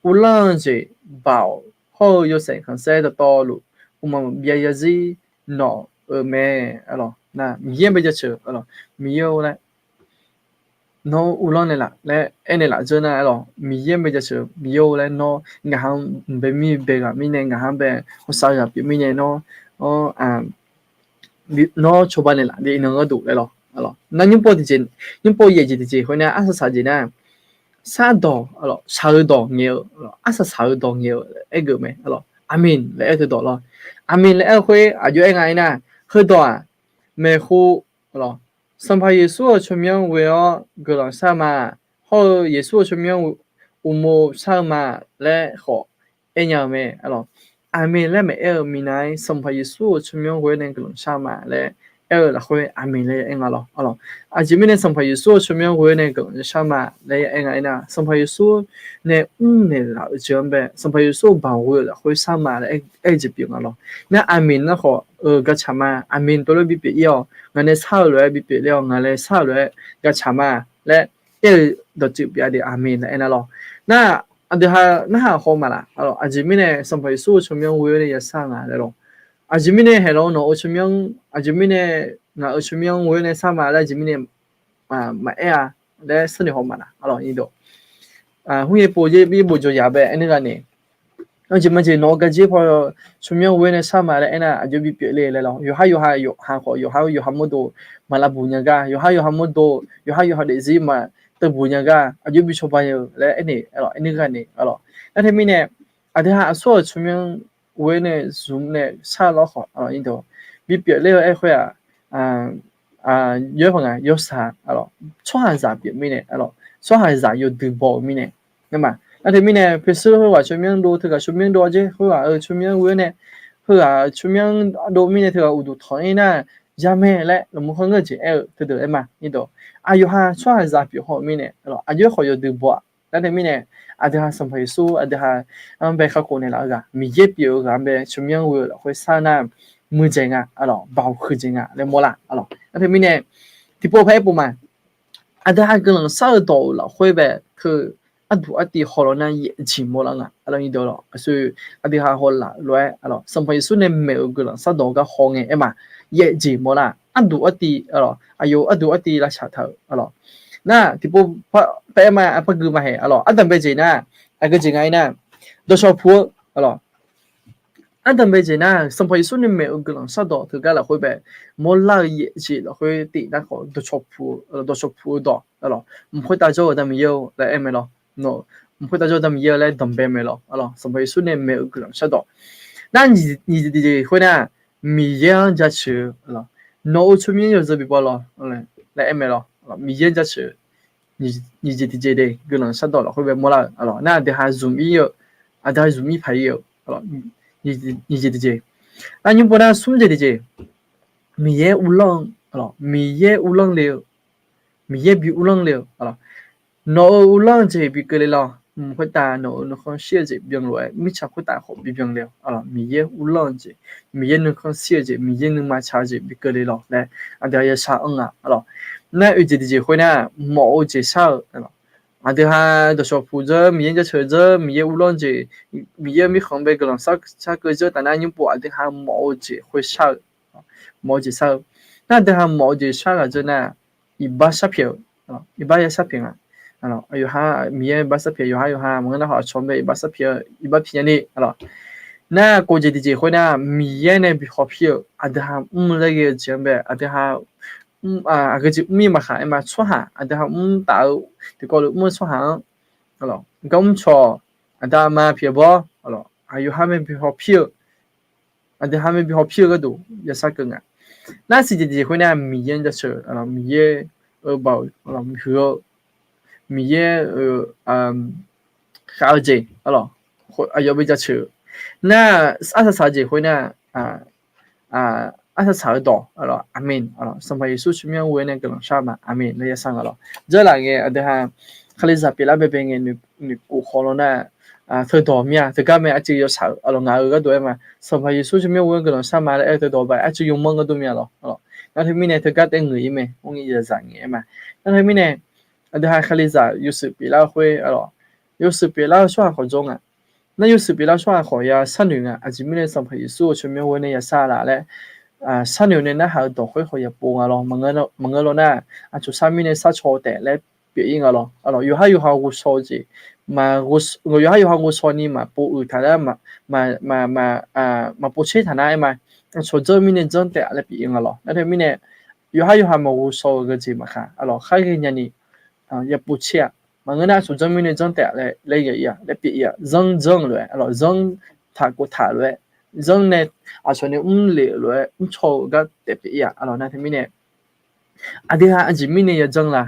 uvlanr-eu jeq, baoq hawr-eu yawshaef khanqsaer dawqtawvluf, uqmaq byav zarzir nawq-euq mae. Nar Miqyaer bae jaceuq, Miqyaer-or laer nawr uvlanr naeq laf laer aernaeq laf dzeur nar, Miqyaer bae jaceuq, Miqyaer-or laer nawr ngaq ha-anr bae mir bae ghaq mirnae, ngaq ha-anr bae hawsav ghaq pyeuf mirnae nawr, nawr cawba naeq laf de iqnan gharduq laer lawr. Nar nymr pov tiqjeq, nymr pov yaeq jeq tiqjeq khoer nar arsaq saq jeq nar, sardawq, shaq-eu dawq ngaeq-eu, arsaq saq-eu dawq ngaeq-eu aergeuf mae. Aqmeq laer aer-eu teu dawq lawr. Aqmeq laer aer-eu khoer aqjox aer nga-aer nar, heudawq-aq, maeqhu, Sanqpaq Yeqsur-euq tsawrmyanr ghoe-awr guiqlanq shar ma, hawr-eu Yeqsur-euq tsawrmyanr uqmov shar-eu ma laer khawf aer nya-eu mae. Aqmeq laer maeq aer-eu minav-aer Sanqpaq Yeqsur-euq tsawrmyanr ghoe-awr nae guiqlanq shar ma laer aer-eu lafkhoer aqmeq laer aer nga lawr. Aqjeq mirnae Sanqpaq Yeqsur-euq tsawrmyanr ghoe-awr nae guiqlanq shar ma laer aer nga-aer nar, Sanqpaq Yeqsur nae mrnaeq laf-eu jeq-anr bae Sanqpaq Yeqsur-euq baoq ghoe-eu lafkhoer shar ma laer aer-eu jeq pyeuf nga lawr. Nar aqmeq nar khawf-eu gartsaq ma, aqmeq dawrlof bipyeuf ir-awq, ngaq nae shar-eu lof-aer bipyeuf ler-awq, ngaq nae shar-eu lof-aer gartsaq ma laer aer-eu dawqtsuif pyeuf-a de aqmeq laer aer nar lawr. Nar aqdui ha narhaq haw ma laf. Aqjeq mirnae Sanqpaq Yeqsur-euq tsawrmyanr ghoe-awr nae ya shar nga laer lawr. Aqjeq mirnae haeqlawr nawq-euq tsawrmyanr, aqjeq mirnae ngaq-euq tsawrmyanr ghoe-awr nae shar ma laer aqjeq mirnae maqaer-a laer sharnoeq haw ma laf. Aqlawq, nyiq dawq, hmr yaer pov yaer bir bof jawr yaq bae aernar ghaq nae, aqjeq maqjeq nawq-eu garjir paw tsawrmyanr ghoe-awr nae shar ma laer aernar aqjox bipyeuf le laer lawr. Yawqhar yawqha yawqha khawf yawqhar yawqha mawrdo maqlavbuq nya gar, yawqhar yawqha mawrdo, yawqhar yawqha daefzir maqteuv buq nya gar aqjox bi cawba-eu laer aernaeq, aernar ghaq nae, aqlawq, nar teumirnae aqdui ha aqsur-euq tsawrmyanr ghoe-awr nae zmq nae shar lawr khawf, bipyeuf ler-eu aer khoer-aq, yawr paq nga yawshaq, tsawrhaqzaq pyeuf mirnae, tsawrhaqzaq yawdui baw-eu mirnae, ma. Nar teumirnae Peqsur heughaq tsawrmyanr dov, teughaq tsawrmyanr dov-a jeq, heughaq-euq tsawrmyanr ghoe-awr nae, heughaq tsawrmyanr dov mirnae teughaq uqduq tanq-ir nar, ya mae laer laqmur khanr ngeur-eu jeq aer-eu teudeuq aer ma. Aqyawf ha tsawrhaqzaq pyeuf haw-eu mirnae, aqjox khawf yawdui baw-aq. Nar teumirnae aqdui ha Sanqpaq Yeqsur aqdui ha-anr bae kakhof naeqlaf-eu ghaq, Miqyaer pyeuf-eu ghaq-anr bae tsawrmyanr ghoe-eu lafkhoer shar nar, muiqdzaeq nga, aqlawq, baoq huiqdzaeq nga laer mawrlar, aqlawq. Nar teumirnae tiqpov par aer pov ma. Aqdui ha guiqlanq shar-eu dawq-euq lafkhoer bae teu arduq artiv hawlawq nar yaefjeq mawrlar nga, aqlawq, nyiq dawq lawq. Aqsur aqdui ha hawlaf lof-aer, aqlawq, Sanqpaq Yeqsur nae maeq-euq guiqlanq shardawq gar haw ngae aer ma, yaefjeq mawrlar. Arduq artiv, aqlawq, aqyawf arduq artiv lavshaq taq-euq, aqlawq. Nar tiqpov par aer ma, par gui ma haeq, aqlawq, ardanq bae jeq nar, aqgeu jeq nga-ir nar, dawqshawq puq-eu, aqlawq, ardanq bae jeq nar Sanqpaq Yeqsur nae maeq-euq guiqlanq shardawq teugar lafkhoer bae mawrlar-eu yaefjeq lafkhoer tif nar khawf dawqshawq puq-eu dawq, aqlawq, mq khoertav jawr-eu Da Miqyaer-eu laer aer mae lawr. Mq khoertav jawr-eu Da Miqyaer-eu laer danqbae mae lawr, aqlawq, Sanqpaq Yeqsur nae maeq-euq guiqlanq shardawq. Nar nyiq jeq tiqjeq khoer nar, Miqyaer-anr jaceuq-eu, aqlawq, nawq-euq tsawrmyanr yawzeu bipov lawr laer aer mae lawr. Miqyaer-anr jaceuq-eu nyiq jeq tiqjeq de guiqlanq shardawq lafkhoer bae mawrlar-euq, aqlawq, nar aqdui ha zmq-ir-eu, aqdui ha zmq-ir paq-ir-eu, nyiq jeq tiqjeq. Nar nymr pov nar smr jeq tiqjeq, Miqyaer uvlanr-eu, Miqyaer uvlanr le-eu, Miqyaer bi uvlanr le-eu, nawq-euq uvlanr-eu jeq bi keuvle lawq. Khoertav nawq-euq nuikhanr shir-eu jeq byanlof-aer mirtsaq khoertav khawf bibyan le-awq. Miqyaer uvlanr-eu jeq, Miqyaer nuikhanr shir-eu jeq, Miqyaer nuima tsaq-eu jeq bi keuvle lawq laer aqdui-aq yashar anr nga. Nar oeq jeq tiqjeq khoernar, mawf-eu jeq shar-eu, aqdui ha dawqshawq puq dzeur, Miqyaer jaceuq dzeur, Miqyaer uvlanr jeq, Miqyaer-eu mirkhanq bae guiqlanq shar keuv dzeur taf nar nymr pov aqdui ha mawf-eu jeq khoer shar-eu, mawf-eu jeq shar-eu. Nar aqdui ha mawf-eu jeq shar ghaq dzeur nar, iqbax shar pyaeq-eu, iqbax ya shar pyaeq nga. Yawqha Miqyaer iqbax shar pyaeq, yawqha yawqha maqngeur nar khawf aqcawq bae iqbax shar pyaeq-eu, iqbax pyaeq nya ni. Nar kof jeq tiqjeq khoernar, Miqyaer nae bi hawpir-eu aqdui ha mr laer ghae-eu jeq-anr bae aqdui ha aqgeu jeq mr-ir maqkhaq aer ma. Tsawrhaq aqdui ha mr taf-eu tiqkawv lof mr-eu tsawrhaq-anr gar mr cawq, aqda aqma pyaeq bawr, yawqha bae bi hawpir-eu, aqdui ha bae bi hawpir-eu gharduq yashar keuv nga. Nar siq jeq tiqjeq khoernar, Miqyaer jaceuq, Miqyaer-eu baoq huiq-eu, Miqyaer-eu khav-eu jeq, aqyawf bae jaceuq. Nar arsaq saq-eu jeq khoernar, arsaq saq-eu dawq, aqmeq, Sanqpaq Yeqsur tsawrmyanr ghoe-aer nae guiqlanq shar ma, aqmeq laer yashar nga lawq. Dzeurlaf ngae aqdui ha Kalizaq pyeuflar baebae ngae noeqkhof khawf law nar, teudawq mir-a, teugar mae arcuiv yawshaq-euq, aqlawq ngaq-euq gharduq aer ma. Sanqpaq Yeqsur tsawrmyanr ghoe-aer guiqlanq shar ma laer aer-eu teudawq bae arcuiv yawmanr gharduq mir-a lawq. Nar teumirnae teugar taef ngeuq-ir mae, mr ngi zaqzaq ngae aer ma. Nar teumirnae aqdui ha Kalizaq yawshuif pyeuflar-eu khoer, yawshuif pyeuflar-eu tsawrhaq khawf jawr nga. Nar yawshuif pyeuflar-eu tsawrhaq khawf ya sharnoeq nga. Aqjeq mirnae Sanqpaq Yeqsur-euq tsawrmyanr ghoe-aer nae yashar laf laer sharnoeq nae narhaq-eu dawq khoer khawf ya pov nga lawr. Maqngeur lawr nar, aqcawq shar mirnae sharcaw taef laer pyeuf-ir nga lawr. Yawqhar yawqha ghovshaw-eu jeq, yawqhar yawqha ghovshaw ni maqpov uiq taq nar, maqpov tser taq nar aer ma. Aqcawq janr mirnae janr taef laer pyeuf-ir nga lawr. Nar teumirnae yawqhar yawqha maqghovshaw-eu geujeq maqkhaq, aqlawq khar ghaenya ni ya pov tser-a. Maqngeur nar aqcawq janr mirnae janr taef laer, laer ya-ir-a, laer pyeuf-ir-a. Zanr janr-eu lof-aer, aqlawq zanr taq kov taq lof-aer, zanr nae aqcawq nae mr lef-eu lof-aer mrcaw-eu gar taef pyeuf-ir-a. Aqlawq nar teumirnae aqdui ha aqjeq mirnae ya janr la?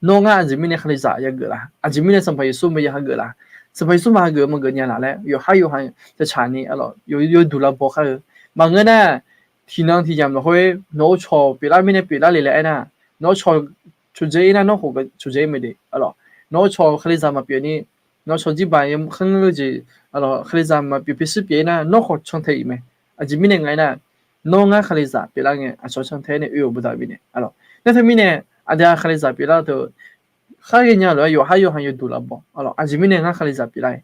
Nawr ngar aqjeq mirnae Kalizaq ya geuf la? Aqjeq mirnae Sanqpaq Yeqsur mae ya hageuf la? Sanqpaq Yeqsur maq hageuf maqgeuf nya laf laer yawqhar yawqha taqtsaq ni, aqlawq yawduq lavbaw khar-eu. Maqngeur nar, tiqnan tiqyamq lafkhoer nawq-eu cawq pyeuflar mirnae pyeuflar le laer aernar, nawq-eu cawq cawqdzae-ir nar nawr khof cawqdzae-ir mae de, aqlawq. Nawq-eu cawq Kalizaq maqpyeuf ni, nawq-eu cawq jirbaq khanr-eu jeq, aqlawq, Kalizaq maqpyeuf pyeuf shuir pyeuf-ir nar nawr khawf cantae-iq mae. Aqjeq mirnae nga aernar, nawr ngar Kalizaq pyeuflar ngae aqcawq cantae nae oe-euq baqda bifnaeq, aqlawq. Nar teumirnae aqdui ha Kalizaq pyeuflar teu khar ghaenya lof-aer yawqhar yawqha yawduq lavbaw, aqlawq. Aqjeq mirnae ngar Kalizaq pyeuflar-aer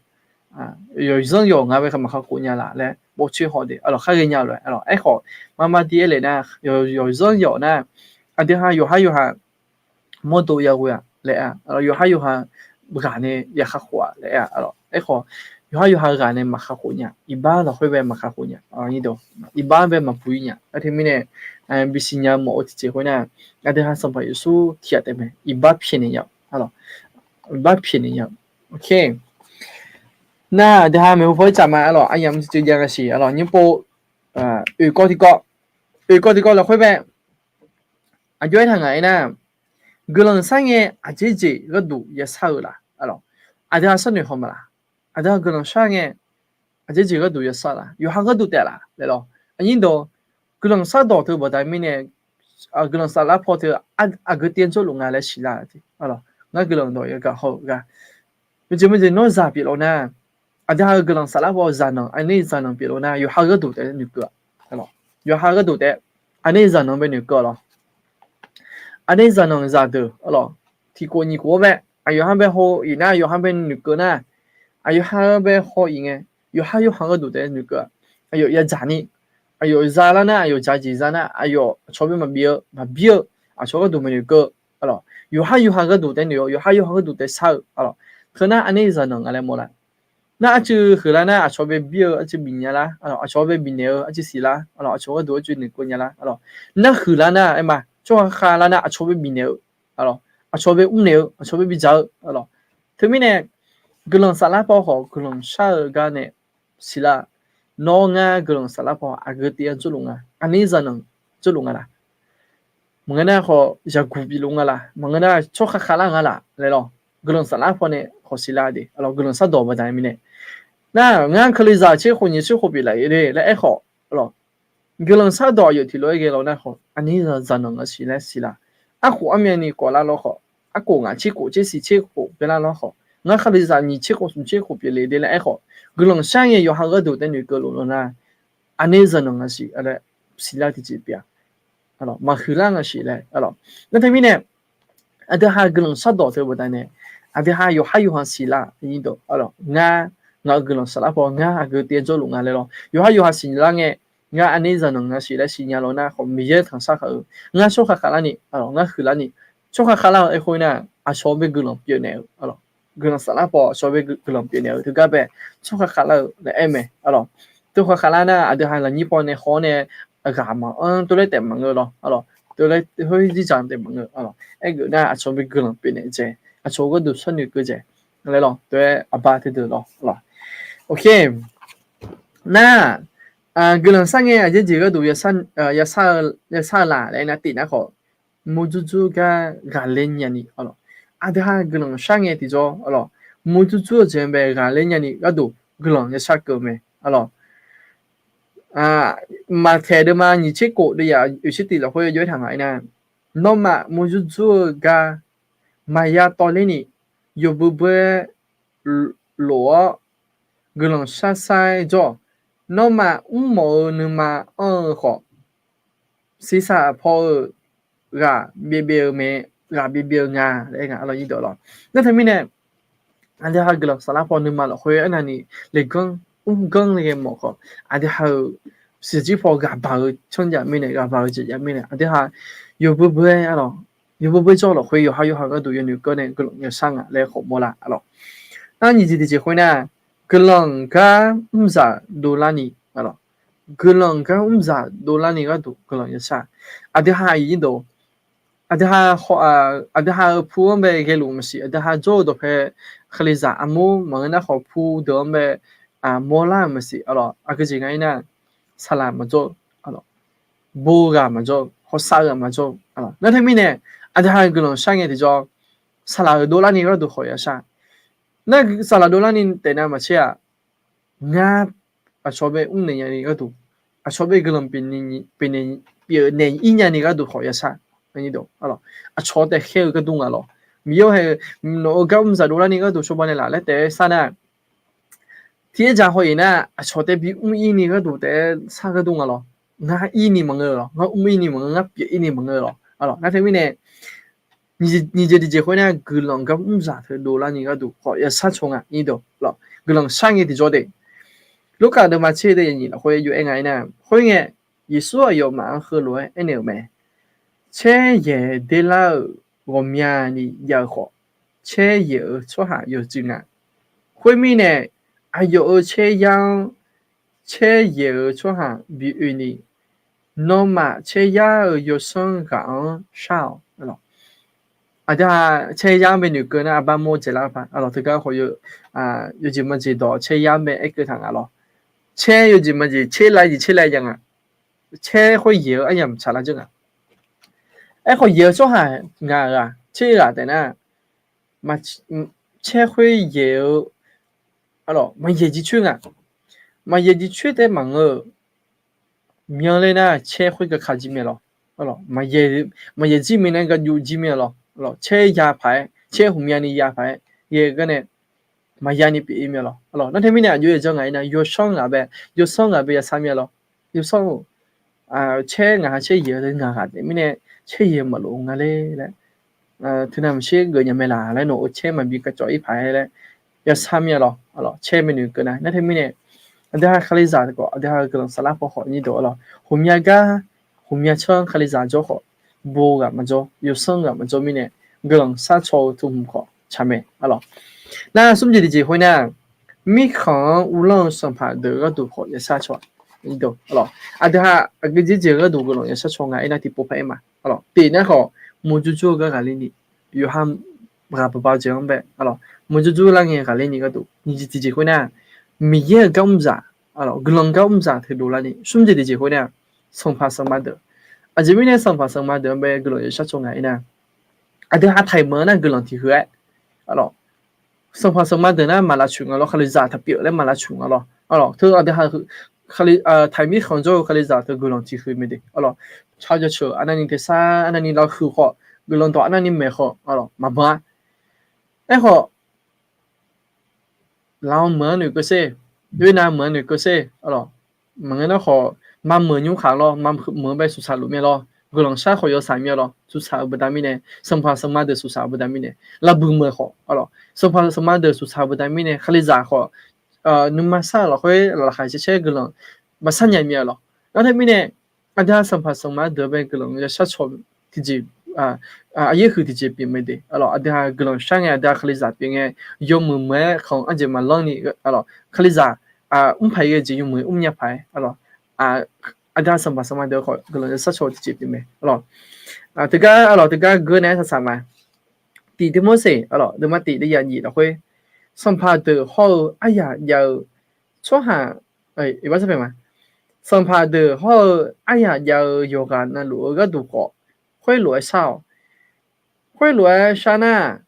yawzanr yawq nga bae maqkakhof nya laf laer bawvcoer haw de, aqlawq, khar ghaenya lof-aer, aqlawq. Aerkhawf, marmar dir aer lef nar, yawzanr yawq nar, aqdui ha yawqhar yawqha mawrdo yaghoe-aq laer aer-a, yawqhar yawqha ghaq nae ya kakhof-a laer aer-a, aqlawq. Aerkhawf, yawqhar yawqha ghaq nae maqkakhof nya, iqbax lafkhoer bae maqkakhof nya, iqbax bae maqbuq-ir nya. Nar teumirnae bisiq nya mawf-eu tiqjeq khoer nar, aqdui ha Sanqpaq Yeqsur tiqghaq taef mae, iqbax pyaeqnaeq nya, iqbax pyaeqnaeq nya. Nar aqdui ha maeqhu paw-aer tsaf ma, aqlawq, aryamq tiqjeq jav nga siq, aqlawq, nymr pov oeqkawv tiqkawv, oeqkawv tiqkawv lafkhoer bae aqjox-aer taq ngaq-aer nar, guiqlanq shar ngae aqjeq jeq gharduq yashar-eu la? Aqlawq, aqdui ha sharnoeq haw ma laf? Aqdui ha guiqlanq shar ngae aqjeq jeq gharduq yashar la? Yawqha gharduq taef la laer lawr. Aqnyir dawq, guiqlanq shardawq teu baqda mirnae, guiqlanq saflar paw teu aqgeu tiv-anr jawrluf nga laer siqlar-a. Ngar guiqlanq dawq yagaq haw-euq gar, maqjeq maqjeq nawr zaq pyeufluf nar, aqdui ha-eu guiqlanq saflar paw zaqnanq, aqner zaqnanq pyeufluf nar yawqha gharduq taef noeqkeuv-a. Yawqha gharduq taef, aqner zaqnanq bae noeqkeuv-a lawr. Aqner zaqnanq zaqdeuq, aqlawq, tiqkhof nyiq khof-anr bae, aqyawf ha bae haw-iq nar, aqyawf ha bae noeqkeuv nar, aqyawf ha bae haw-iq ngae, yawqha yawqha gharduq taef noeqkeuv-a. Aqyawf yadzaq ni, aqyawf za lar nar, aqyawf dzaq jeq za nar, aqyawf aqcawq bae maqbif-eu maqbir-eu, aqcawq gharduq maqnoeqkeuv, aqlawq. Yawqha yawqha gharduq taef noeq-awr, yawqha yawqha gharduq taef shar-eu, aqlawq. Teu nar aqner zaqnanq nga laer mawrlar. Nar arcuiv huiqlar nar aqcawq bae bir-eu arcuiv bifnya lar, aqcawq bae bifnaeq-eu arcuiv siqlar, aqcawq gharduq arcuiv noeqkeuv nya lar, aqlawq. Nar huiqlar nar aer ma, tsawrhaq khavlar nar aqcawq bae bifnaeq-eu, aqlawq, aqcawq bae mrnaeq-eu, aqcawq bae bidzaq-eu, aqlawq. Teumirnae guiqlanq saflar paw khawf guiqlanq shar-eu gar nae siqlar. Nawr ngar guiqlanq saflar paw aqgeu tiv-anr jawrluf nga, aqner zaqnanq jawrluf nga laq? Maqngeur nar khawf zaqguq bifluf nga laq? Maqngeur nar tsawrhaq khavlar nga laq laer lawr. Guiqlanq saflar paw nae khawf siqlar de, aqlawq, guiqlanq shardawq baqda mirnae. Nar ngar Kalizaq tser khof nyiq tser khof pyeuflaf-ir le laer aerkhawf, aqlawq, guiqlanq shardawq aqyawf tiqlof-aer ghae law nar khawf, aqnir zaqnanq ngaq siq laer siqlar. Arkhof armyavni khawf lar lawr khawf, arkhof ngaq tser khof tser siq tser khof pyeuflar lawr khawf, ngar Kalizaq nyiq tser khof smq tser khof pyeufle de laer aerkhawf, guiqlanq shar ngae yawqha gharduq taef noeqkeuv luf law nar, aqnir zaqnanq ngaq siq laer siqlar tiqjeq pyeuf-a. Maqhuiqlar ngaq siq laer. Nar teumirnae, aqdui ha guiqlanq shardawq teu baqdanae, aqdui ha yawqhar yawqha siqlar, ngar, ngaq-euq guiqlanq saflar paw ngar aqgeu taef-aer jawrluf nga laer lawr. Yawqhar yawqha siqlar ngae, ngar aqnir zaqnanq ngaq siq laer siqnya law nar khawf, Miqyaer tanqshar khaq-eu, ngar tsawrhaq khavlarni, ngar huiqlarni, tsawrhaq khavlar-eu aerkhof nar, aqcawq bae guiqlanq pyeufnaeq-eu, guiqlanq saflar paw aqcawq bae guiqlanq pyeufnaeq-eu teugar bae, tsawrhaq khavlar-eu laer aer mae. Tsawrhaq khavlar nar, aqdui ha lafnyir paw nae haw-awr nae, ghaq maqanr tov laer taef maqngeur lawr. Tov laer khoer zirdzaq taef maqngeur. Aergeuf nar aqcawq bae guiqlanq pyeufnaeq dzae, aqcawq gharduq sharnoeq keuv dzae laer lawr. Tov-aer aqba teudeuq lawr. Nar, guiqlanq shar ngae aqjeq jeq gharduq yashar-eu laf laer nar tif nar khawf, murjur jur gar ghaqler nyani, aqdui ha guiqlanq shar ngae tiqjawr, murjur jur-eu jeq bae ghaqler nyani gharduq guiqlanq yashar keuv mae. Maqtaeq deuvma nyiq tser khof deuvyaq oeqshir tiq lafkhoer jawr-aer taq ngaq-aer nar, nawmaf murjur jur-eu gar maqya tawvler ni, yawbui bui-aer lof-awr guiqlanq shar shar-aer jawr-awq. Nawmaf mrmawf-eu nuima anr-eu khawf, siqsaq paw-euq ghaq byaev byaev-eu mae, ghaq byaev byaev-eu nga laer aer nga lawr. Nar teumirnae, aqdui ha guiqlanq saflar paw nuima lafkhoer arnavni leqganr mrganr le ghae mawf khawf, aqdui ha-euq siqjir paw ghaqbaq-eu canr jav mirnae, ghaqbaq-eu jeq jav mirnae, aqdui ha yawbui bui-aer lawr, yawbui bui jawr lafkhoer yawqhar yawqha gharduq yawnoeq keuv nae guiqlanq yashar nga laer khawf mawrlar lawr. Nar nyiq jeq tiqjeq khoer nar, guiqlanq gar mrzaq dovlarni, guiqlanq gar mrzaq dovlarni gharduq guiqlanq yashar. Aqdui ha aqyuif nyir deuq, aqdui ha, aqdui ha-euq pu-anr bae ghaeluf maqsiq, aqdui ha jawr-eu dawqpae Kalizaq armur maqngeur nar khawf pu deuq-anr bae mawrlar-euq maqsiq, aqgeu jeq nga-ir nar, saqlaq maqjawr, bo ghaq maqjawr, hawsav-eu ghaq maqjawr. Nar teumirnae, aqdui ha guiqlanq shar ngae tiqjawr, saqlaq-euq dovlarni gharduq khawf yashar. Nar saqlaq dovlarni taef nav maqtser-aq, ngar aqcawq bae mrnaeq nyani gharduq, aqcawq bae guiqlanq pyeufnaeq ir nyani gharduq khawf yashar. Aqcawq taef khaer-eu gharduq nga lawr. Miqyaer-awr hae, nawq-euq gar mrzaq dovlarni gharduq cawba naeqlaf laer taef-aer sar nar, tiqjeq dzaq haw-iq nar, aqcawq taef bimr ir ni gharduq taef-aer sar gharduq nga lawr. Ngar ir ni maqngeur lawr, ngar mr ir ni maqngeur, ngar pyeuf ir ni maqngeur lawr. Nar teumirnae, nyiq jeq tiqjeq khoer nar, guiqlanq gar mrzaq teu dovlarni gharduq khawf yashar caw nga. Guiqlanq shar ngae tiqjawr de, Lurkaf deuvma tser deuv yanyif lafkhoer yawf-aer nga-ir nar, khoerngae, Yeqsur aqyawfmaf-anr heulof-aer aernaeq-euq mae. Caer yaeq derlar-euq ghawqmyani jav-eu khawf, caer yaeq-euq tsawrhaq yawqjeq nga. Khoermirnae, aqyawf-euq caer yar-anr caer yaeq-euq tsawrhaq bi oe ni, nawmaf caer yar-euq yawsanr ghaq-anr shar-awq. Aqdui ha caer yar-anr bae noeqkeuv nar, arbar mawr dzaeqlar-eu paq, aqlawq teugar khawf, yawjeq maqjeq dawq caer yar-anr bae aerkeuv taq nga lawr. Caer yawjeq maqjeq, caer lav jeq caer lav ya nga. Caer khoer yaeq-eu aryamq tsaqlar dzeur nga. Aerkhawf yaeq-eu tsawrhaq ngaq-aq, caer ghaq taef nar, caer khoer yaeq-eu, aqlawq maqyaeq jir coer nga. Maqyaeq jir coer taef maqngeur-eu, myanler nar caer khoer gaka jir mae lawr. Maqyaeq jir mae nar gaju jir mae lawr. Caer ya paq-aer, caer hmq myani ya paq-aer ghae-eu garnae, maqya ni pyeuf ir mae lawr. Nar teumirnae aqjox-aer jan ngaq-ir nar, yawsanr ghaq bae, yawsanr ghaq bae yashar mir-a lawr. Yawsanr-or, caer ngaq ha caer yaeq-eu ngaq ghaq taef mirnae, caer yaeq maqlof nga ler laer, teunav maqtser geuf nya mae laq laer, nawq-euq caer maqbi kacawv ir paq-aer laer yashar mir-a lawr. Caer mae noeqkeuv nar, nar teumirnae, aqdui ha Kalizaq khawf, aqdui ha-euq guiqlanq saflar paw khawf nyir dawq-a lawr, hmq mya gar, hmq mya tsanr Kalizaq jawr khawf, bo ghaq maqjawr, yawsanr ghaq maqjawr mirnae, guiqlanq shar caw-eu teu hmq khawf tsaq mae. Aqlawq, nar smr jeq tiqjeq khoer nar, mirkhanq-anr uvlanr-eu sanqpaq deuq gharduq khawf yashar caw-a. Aqdui ha aqgeu jeq jeq gharduq guiqlanq yashar caw nga aernar tiqpov paq-aer ma. Aqlawq, tif nar khawf, murjur jur-eu gar ghaqler ni, yawqha ghaq baqba-eu jeq-anr bae, aqlawq murjur jur lar ngae ghaqler ni gharduq, nyiq jeq tiqjeq khoer nar, Miqyaer-euq gar mr zaq, aqlawq guiqlanq gar mr zaq teu dovlar ni, smr jeq tiqjeq khoer nar, sanqpaq sanqma deuq, aqjeq mirnae sanqpaq sanqma deuq-anr bae guiqlanq yashar caw nga aernar, aqdui ha taiq meuq-anr nar guiqlanq tiq huiq-aer, aqlawq sanqpaq sanqma deuq nar maqlavtsoeq nga lawr, Kalizaq taqpyeuf laer maqlavtsoeq nga lawr. Aqlawq teu aqdui ha-eu taqmir khanqjawr-eu Kalizaq teu guiqlanq tiqhuiq mae de. Arlawq, tsawrjawr ceuq arnavni tersar arnavni lavhuiq khawf, guiqlanq dawq arnavni maeq khawf, arlawq, maqbanq-a. Aerkhawf, Lav meuq-anr noeqkeuv sher, Vietnam meuq-anr noeqkeuv sher, arlawq, maqngeur nar khawf, mameuq nymr khaq lawr, mameuq-anr bae suqsaq luf mae lawr, guiqlanq shar khawf yawsaq mir-a lawr, suqsaq-euq baqda mirnae, sanqpaq sanqma deuq suqsaq-euq baqda mirnae, lavbuiq meuq khawf, arlawq, sanqpaq sanqma deuq suqsaq-euq baqda mirnae, Kalizaq khawf, nuima shar-euq lafkhoer laqkhaq caercaer guiqlanq maqshar nya mir-a lawr. Nar teumirnae, aqdui-aq sanqpaq sanqma deuq-anr bae guiqlanq yashar caw tiqjeq, aqyaer huiq tiqjeq pyeuf mae de. Arlawq, aqdui-aq guiqlanq shar ngae, aqdui-aq Kalizaq pyeuf ngae, yawmuiq meuq-aer khanq arjeq maqlanr ni, arlawq, Kalizaq mr paq-aer ghae jeq yawmuiq mrnya paq-aer, arlawq, aqdui-aq sanqpaq sanqma deuq khawf guiqlanq yashar caw tiqjeq pyeuf mae, arlawq. Teugar, arlawq, teugar geur nae arsaq saq ma. Tiq Tiqmorseq, arlawq, deuvma tiq deuvyaq nyiq lafkhoer, sanqpaq deuq hawr-eu aryaq jav-eu tsawrhaq, iqbax sar paeq ma, sanqpaq deuq hawr-eu aryaq jav-eu yawqghaq navluf-eu gharduq khawf, khoerlof-aer shar-awq. Khoerlof-aer shar nar,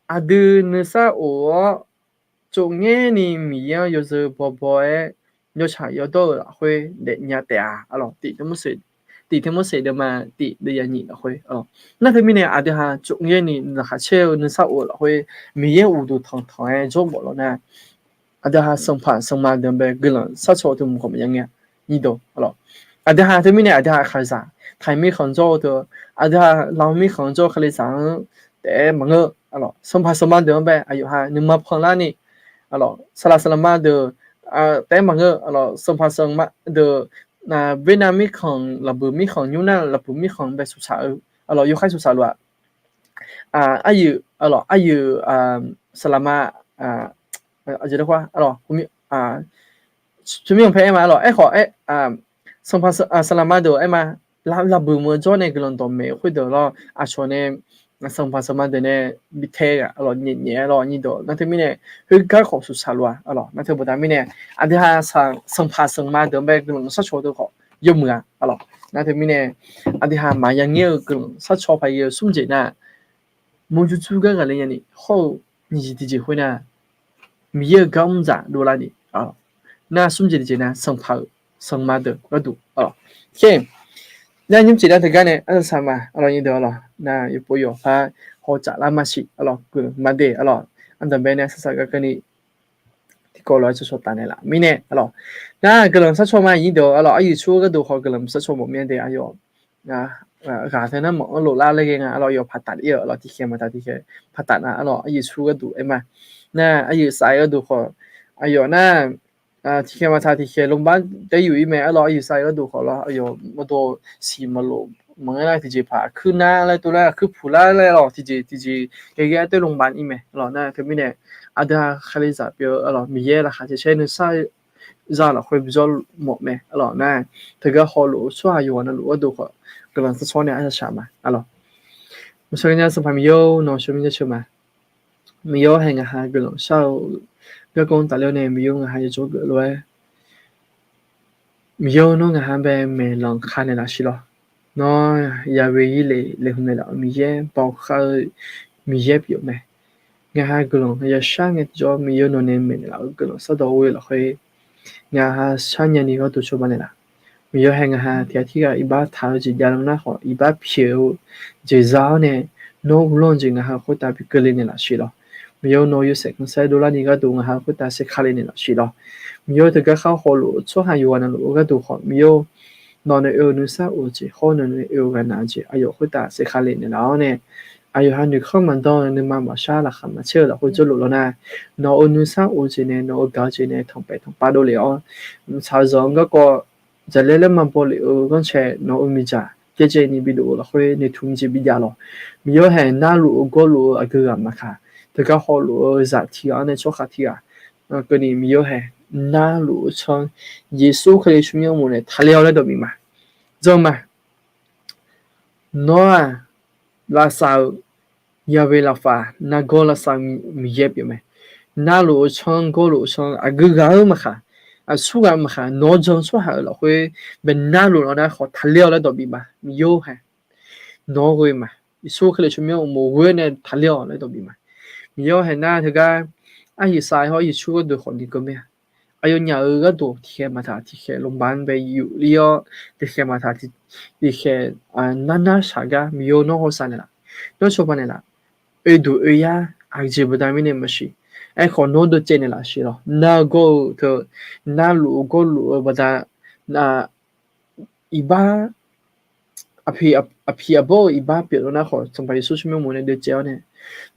aqdui nuisar of-awr, tsovngaer ni Miqyaer-anr yawzeu bawbaw-aer, yawtsaq yawdawr-eu lafkhoer daefnya taef-a. Arlawq, Tiq Tiqmorseq deuvma tiq deuvyaq nyiq lafkhoer, arlawq, nar teumirnae aqdui-aq tsovngaer ni laqkhaq caer-eu nuisar of-eu lafkhoer Miqyaer uqduq tanqtanq-aer jawr mawf lawr nar, aqdui-aq sanqpaq sanqma deuq-anr bae guiqlanq shar caw-eu teu mq khawf maqya ngae, nyiq deuq, arlawq, aqdui-aq teumirnae aqdui-aq Kalizaq taqmir khanqjawr-eu teu, aqdui-aq lavmir khanqjawr-eu Kalizaq-anr taef-aer maqngeur, arlawq, sanqpaq sanqma deuq-anr bae aqyawf-aq nuima panlar ni, arlawq, saqlaq saqlaqma deuq taef-aer maqngeur, arlawq, sanqpaq sanqma deuq, Vietnam mirkhanq, lafbuiq mirkhanq, nymr nar lafbuiq mirkhanq bae suqsaq-eu, arlawq, yawkhaer suqsaq luf-aq, aryuif, arlawq, aryuif, saqlaqma, aqjeq, arlawq, teumirnae paeq-aer ma, arlawq, aerkhawf, sanqpaq saqlaqma deuq aer ma, lafbuiq meuq jawr nae guiqlanq dawqmaeq khoerdeuq lawr, aqcawq nae sanqpaq sanqma deuq nae bi tae-a, arlawq, nyaef nyaef-aer lawr, nyiq deuq, nar teumirnae, khoergar khawf suqsaq luf-a, arlawq, nar teu baqda mirnae, aqdui-aq sanqpaq sanqma deuq-anr bae guiqlanq shar caw teu khawf yawmuiq-a, arlawq, nar teumirnae, aqdui-aq maqya ngaer-eu guiqlanq shar caw paq-aer smr jeq nar, murjur jur gar ghaqler nyani hawr-eu nyiq jeq tiqjeq khoer nar, Miqyaer-euq gar mr dzaq dovlar ni, nar smr jeq tiqjeq nar sanqpaq-euq sanqma deuq gharduq, arlawq, khe, nar nymr jeq nar teugar nae arsaq saq ma, arlawq, nyiq deuq, arlawq, nar yawpov yawqpar hawtsaf lar maqsiq, arlawq, guiqlanq maqdeq, arlawq, ardanqbae nae arsaq saq gar keuvni tiqkawv lof-aer tsawrcawq taf naeqlaf mirnae, arlawq, nar guiqlanq shar caw ma, nyiq deuq, arlawq, aryuif tsur-eu gharduq khawf guiqlanq shar caw mawf mir-a de, aqyawf ghaq teu nar maqanr lof lar laer ghae nga, arlawq, yawf paqtaf ir-eu, arlawq, tiqkhaeq maqtaf tiqkhaeq paqtaf nar, arlawq, aryuif tsur gharduq aer ma, nar aryuif saf-eu gharduq khawf, aqyawf nar tiqkhaeq maqtaf tiqkhaeq lmqbar tae yuf ir mae, arlawq, aryuif saf-eu gharduq khawf lawr, aqyawf mawrdo siq maqlof maqngeur nar tiqjeq paq aqkuir nar laer tov lar aqkuir puq lar laer lawr, tiqjeq tiqjeq ghae ghae-aer tae lmqbar ir mae, arlawq, nar teumirnae, aqdui-aq Kalizaq pyeuf-eu, arlawq, Miqyaer laqkhaq caercaer nuisar za lafkhoer bijawr mawf mae, arlawq, nar teugar hawluf-eu tsawrhaq yawqghaq navluf gharduq khawf guiqlanq shar caw nae arsaq saq ma, arlawq, maqshawr nya sanqpaq Miqyaer-or, nawq shawr mir jaceuq ma. Miqyaer-or, hae ngaq ha guiqlanq shar-eu garkawv tafler-awr nae Miqyaer-or ngaq ha yajawr geuf lof-aer Miqyaer-or, nawr ngaq ha bae maeqlanq ka naeqlaf siq lawr. Nawr yawe ir le laeqhmq naeqlaf-euq Miqyaer, baoq khav-eu Miqyaer pyeuf mae. Ngaq ha guiqlanq yashar ngae tiqjawr Miqyaer nawq nae maeqnaeq laf-euq guiqlanq sardawq ghoe lafkhoer ngaq ha sharnya ni gharduq cawba naeqlaf. Miqyaer hae ngaq ha tiq ghaq tirghaq iqbax taq-eu jeq javlanr nar khawf, iqbax pyaeq-eu jeq za-awr nae nawr uvlanr-eu jeq ngaq ha khoertav bi keuvle naeqlaf siq lawr. Miqyaer nawr yawshaef khanqsaer dovlar ni gharduq ngaq ha khoertav saerka le naeqlaf siq lawr. Miqyaer teugar khar hawluf-eu tsawrhaq yawqghaq navluf-eu gharduq khawf Miqyaer nawq nae oe-eu nuisar of-eu jeq hawr nawq nae oe-eu ghaqnaq-eu jeq aqyawf khoertav saerka le naeqlaf-awr nae aqyawf ha noeqkhanr maqdawr-eu nuima maqshar laqkhaq maqcaer-eu lafkhoer jawrluf lawr nar, nawq-euq nuisar of-eu jeq nae nawq-euq gaq-eu jeq nae tanqpaeq tanqpav dovlef-awr, mqtsaq-eu zanq-anr garkawv dzaqlaer laer maqbaw lef-eu ghanrcae nawq-euq miqdzaq byaerdzae ni bidof-eu lafkhoer noeqtmq jeq bijav lawq. Miqyaer hae narluf-eu gawrluf-eu aqgeu ghaq maqkaq, teugar hawluf-eu zaq tiq ghaq-anr nae tsawrhaq tiq ghaq keuvni Miqyaer hae narluf-eu tsanr Yeqsur Kali tsawrmyanr uqmov nae taqler-awr laer dawq bif ma. Janr ma. Nawr-aq, lavsav-eu yawe lafsaq nargawr lavsav-eu Miqyaer pyeuf mae. Narluf-eu tsanr gawrluf-eu tsanr aqgeu ghaq-eu maqkaq, aqsurghaq maqkaq nawq-anr jan tsawrhaq-euq lafkhoer bae narluf lawr nar khawf taqler-awr laer dawq bif ma. Miqyaer hae nawq-anr ghoe ma. Yeqsur Kali tsawrmyanr uqmov ghoe nae taqler-awq laer dawq bif ma. Miqyaer hae nar teugar aryiq sav hawr aryiq tsur gharduq khawf ni keuv mae-a. aqyawfnyaf-euq gharduq tiqkhaeq maqtaq tiqkhaeq lmqbav-anr bae yufler-awr, tiqkhaeq maqtaq tiqkhaeq narnar shaq gar Miqyaer nawr hawsav naeqlaf, nawr cawba naeqlaf, oeduq oeryar aqjeq baqda mirnae maqsiq. Aerkhawf nawr dovcaev naeqlaf siq lawq. Nargawr-eu teu, narluf-eu gawrluf-eu baqda, iqbax aqpiq aqbawr-eu iqbax pyeuflar nar khawf, Sanqpaq Yeqsur tsawrmyanr mawf nae dovcaev-awr nae,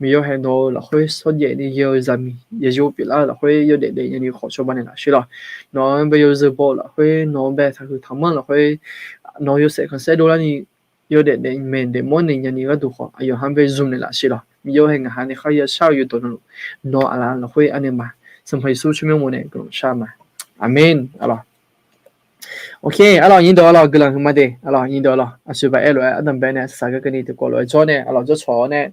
Miqyaer hae nawq-eu lafkhoer shawrjaev ni yawzaq miq yaqyo pyeuflar-eu lafkhoer yawdaef daef nyani khawf cawba naeqlaf siq lawq. Nawq-anr bae yawzeu baw-eu lafkhoer, nawq-anr bae taqhuiq taqmanr lafkhoer, nawq-eu yawshaef khanqsaer dovlarni yawdaef daef maeq daefmawr naeq nyani gharduq khawf, aqyawf-anr bae zmq naeqlaf siq lawq. Miqyaer hae ngaq ha nae kharya shar-eu yawdawq navluf, nawq aqlaf lafkhoer arnaeq ma. Sanqpaq Yeqsur tsawrmyanr mawf nae guiqlanq shar ma. Aqmeq. Arlawq, ok, arlawq, nyir deuq arlawq, guiqlanq huiqma de. Arlawq, nyir deuq arlawq, aqsur baq aer lof-aer ardanqbae nae saqsaq gar keuvni tiqkawv lof-aer jawr nae arlawq jawr cawq-awr nae,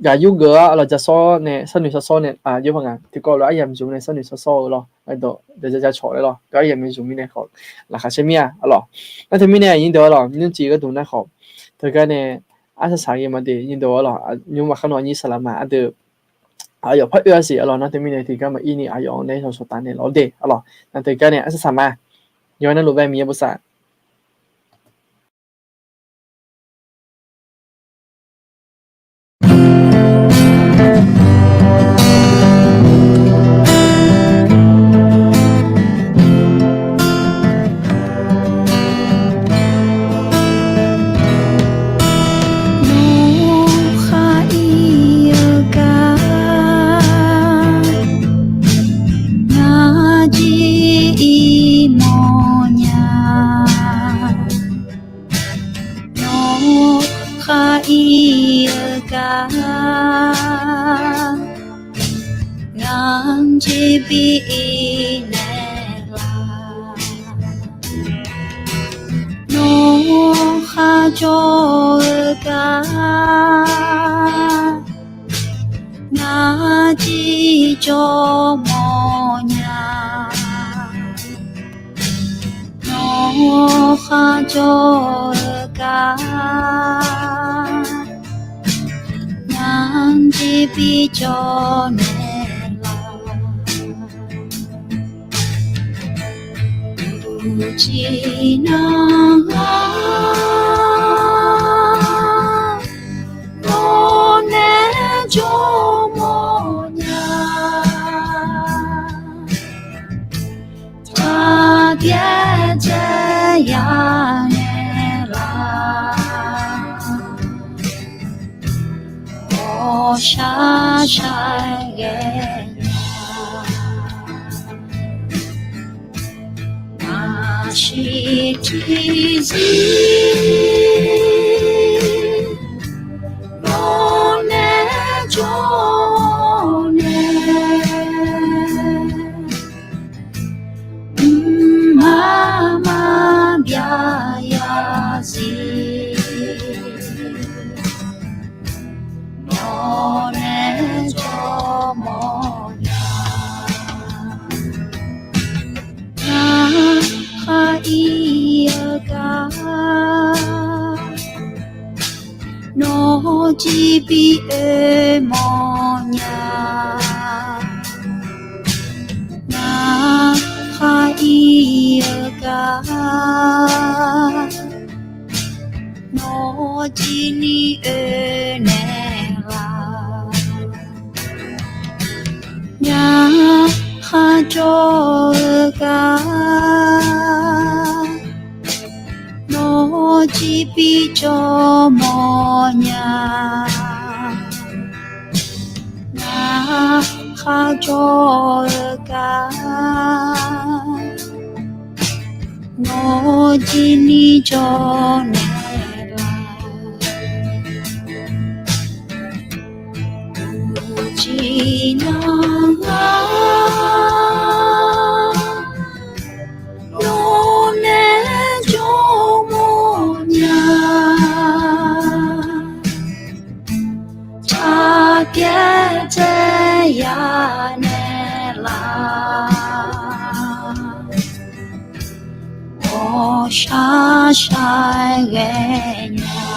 gaq yur geuf-awr arlawq ja sawr nae sharnoeq sharshawr nae, yawpaq ngaq tiqkawv lof-aer aryamq zmq nae sharnoeq sharshawr-eu lawr, dawq daeq ja ja cawq laer lawr, dawq aryamq zmq mirnae khawf laqkhaq caer mir-a arlawq. Nar teumirnae nyir deuq arlawq, nymrcif gharduq nar khawf, teugar nae arsaq saq ghae ma de. Nyir deuq arlawq, nymr maqkhar nawq nyir saqlaq ma ardeuv aqyawf par oe-a siq arlawq. Nar teumirnae tiqgar maqir ni aqyawf-anr nae shawq shawq taf naeq lawq de arlawq. Nar teugar nae arsaq saq ma. Yawqha navluf bae Miqyaer bosav Nawr khar ir-eu gar, ngar jir ir mawrnya. Nawr khar ir-eu gar, ngar jir bi ir naeq laf. Nawr kharjawr-eu gar, ngar jir jawr mawrnya. Nawr kharjawr-eu gar, ngar jir bi jawr naeq laf. Uqcif nar ngar, nawr nae jawr mawrnya. Taq pyaev dzae ya naeq laf. Ghawqshaq shaq ghae nya. Maqsiq tiqzir nawr nae jawr nae, mqmaq maqbyav ya zir nawr nae jawr mawrnya. Ngar khar ir-eu gar, nawr jir bi oe mawrnya. Ngar khar ir-eu gar, nawr jir ni oe naeq laf. Ngar kharjawr-eu gar, nawr jir bi jawr mawrnya. Ngar kharjawr-eu gar, nawr jir ni jawr naeq laf. Uqcif nar ngar, nawr nae jawr mawrnya. Taq pyaev dzae ya naeq laf. Ghawqshaq shaq ghae nya.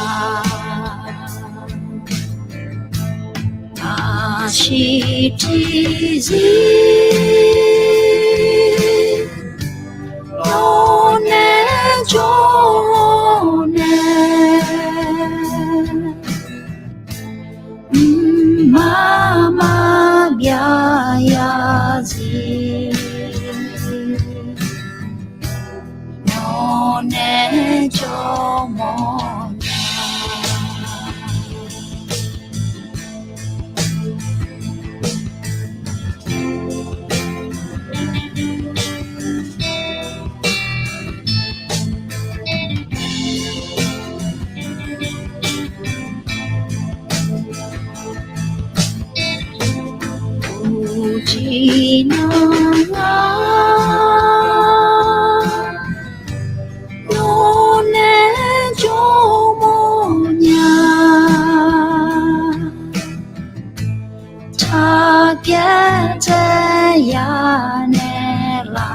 Maqsiq tiqzir byaya zir, nawq nae jawrmawf nya. Uqcif nan-aq, nawq nae jawrmawf nya. Taqpyaer taeya naeqlaf,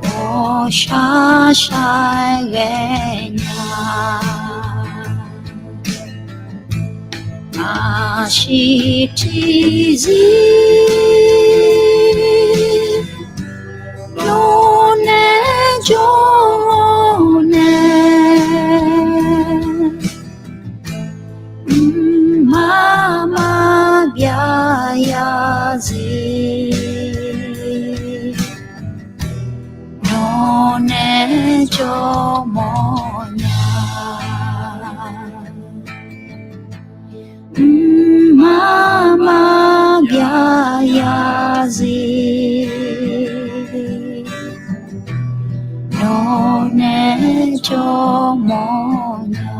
ghawqshaq shaq ghaenya. Aqsiq tiqzir nawq nae jawrluf nae, mqmaq maqbyav ya zir, nawq nae jawrmawf nya. Mqmaq maqbyav ya zir, nawq nae jawrmawf nya.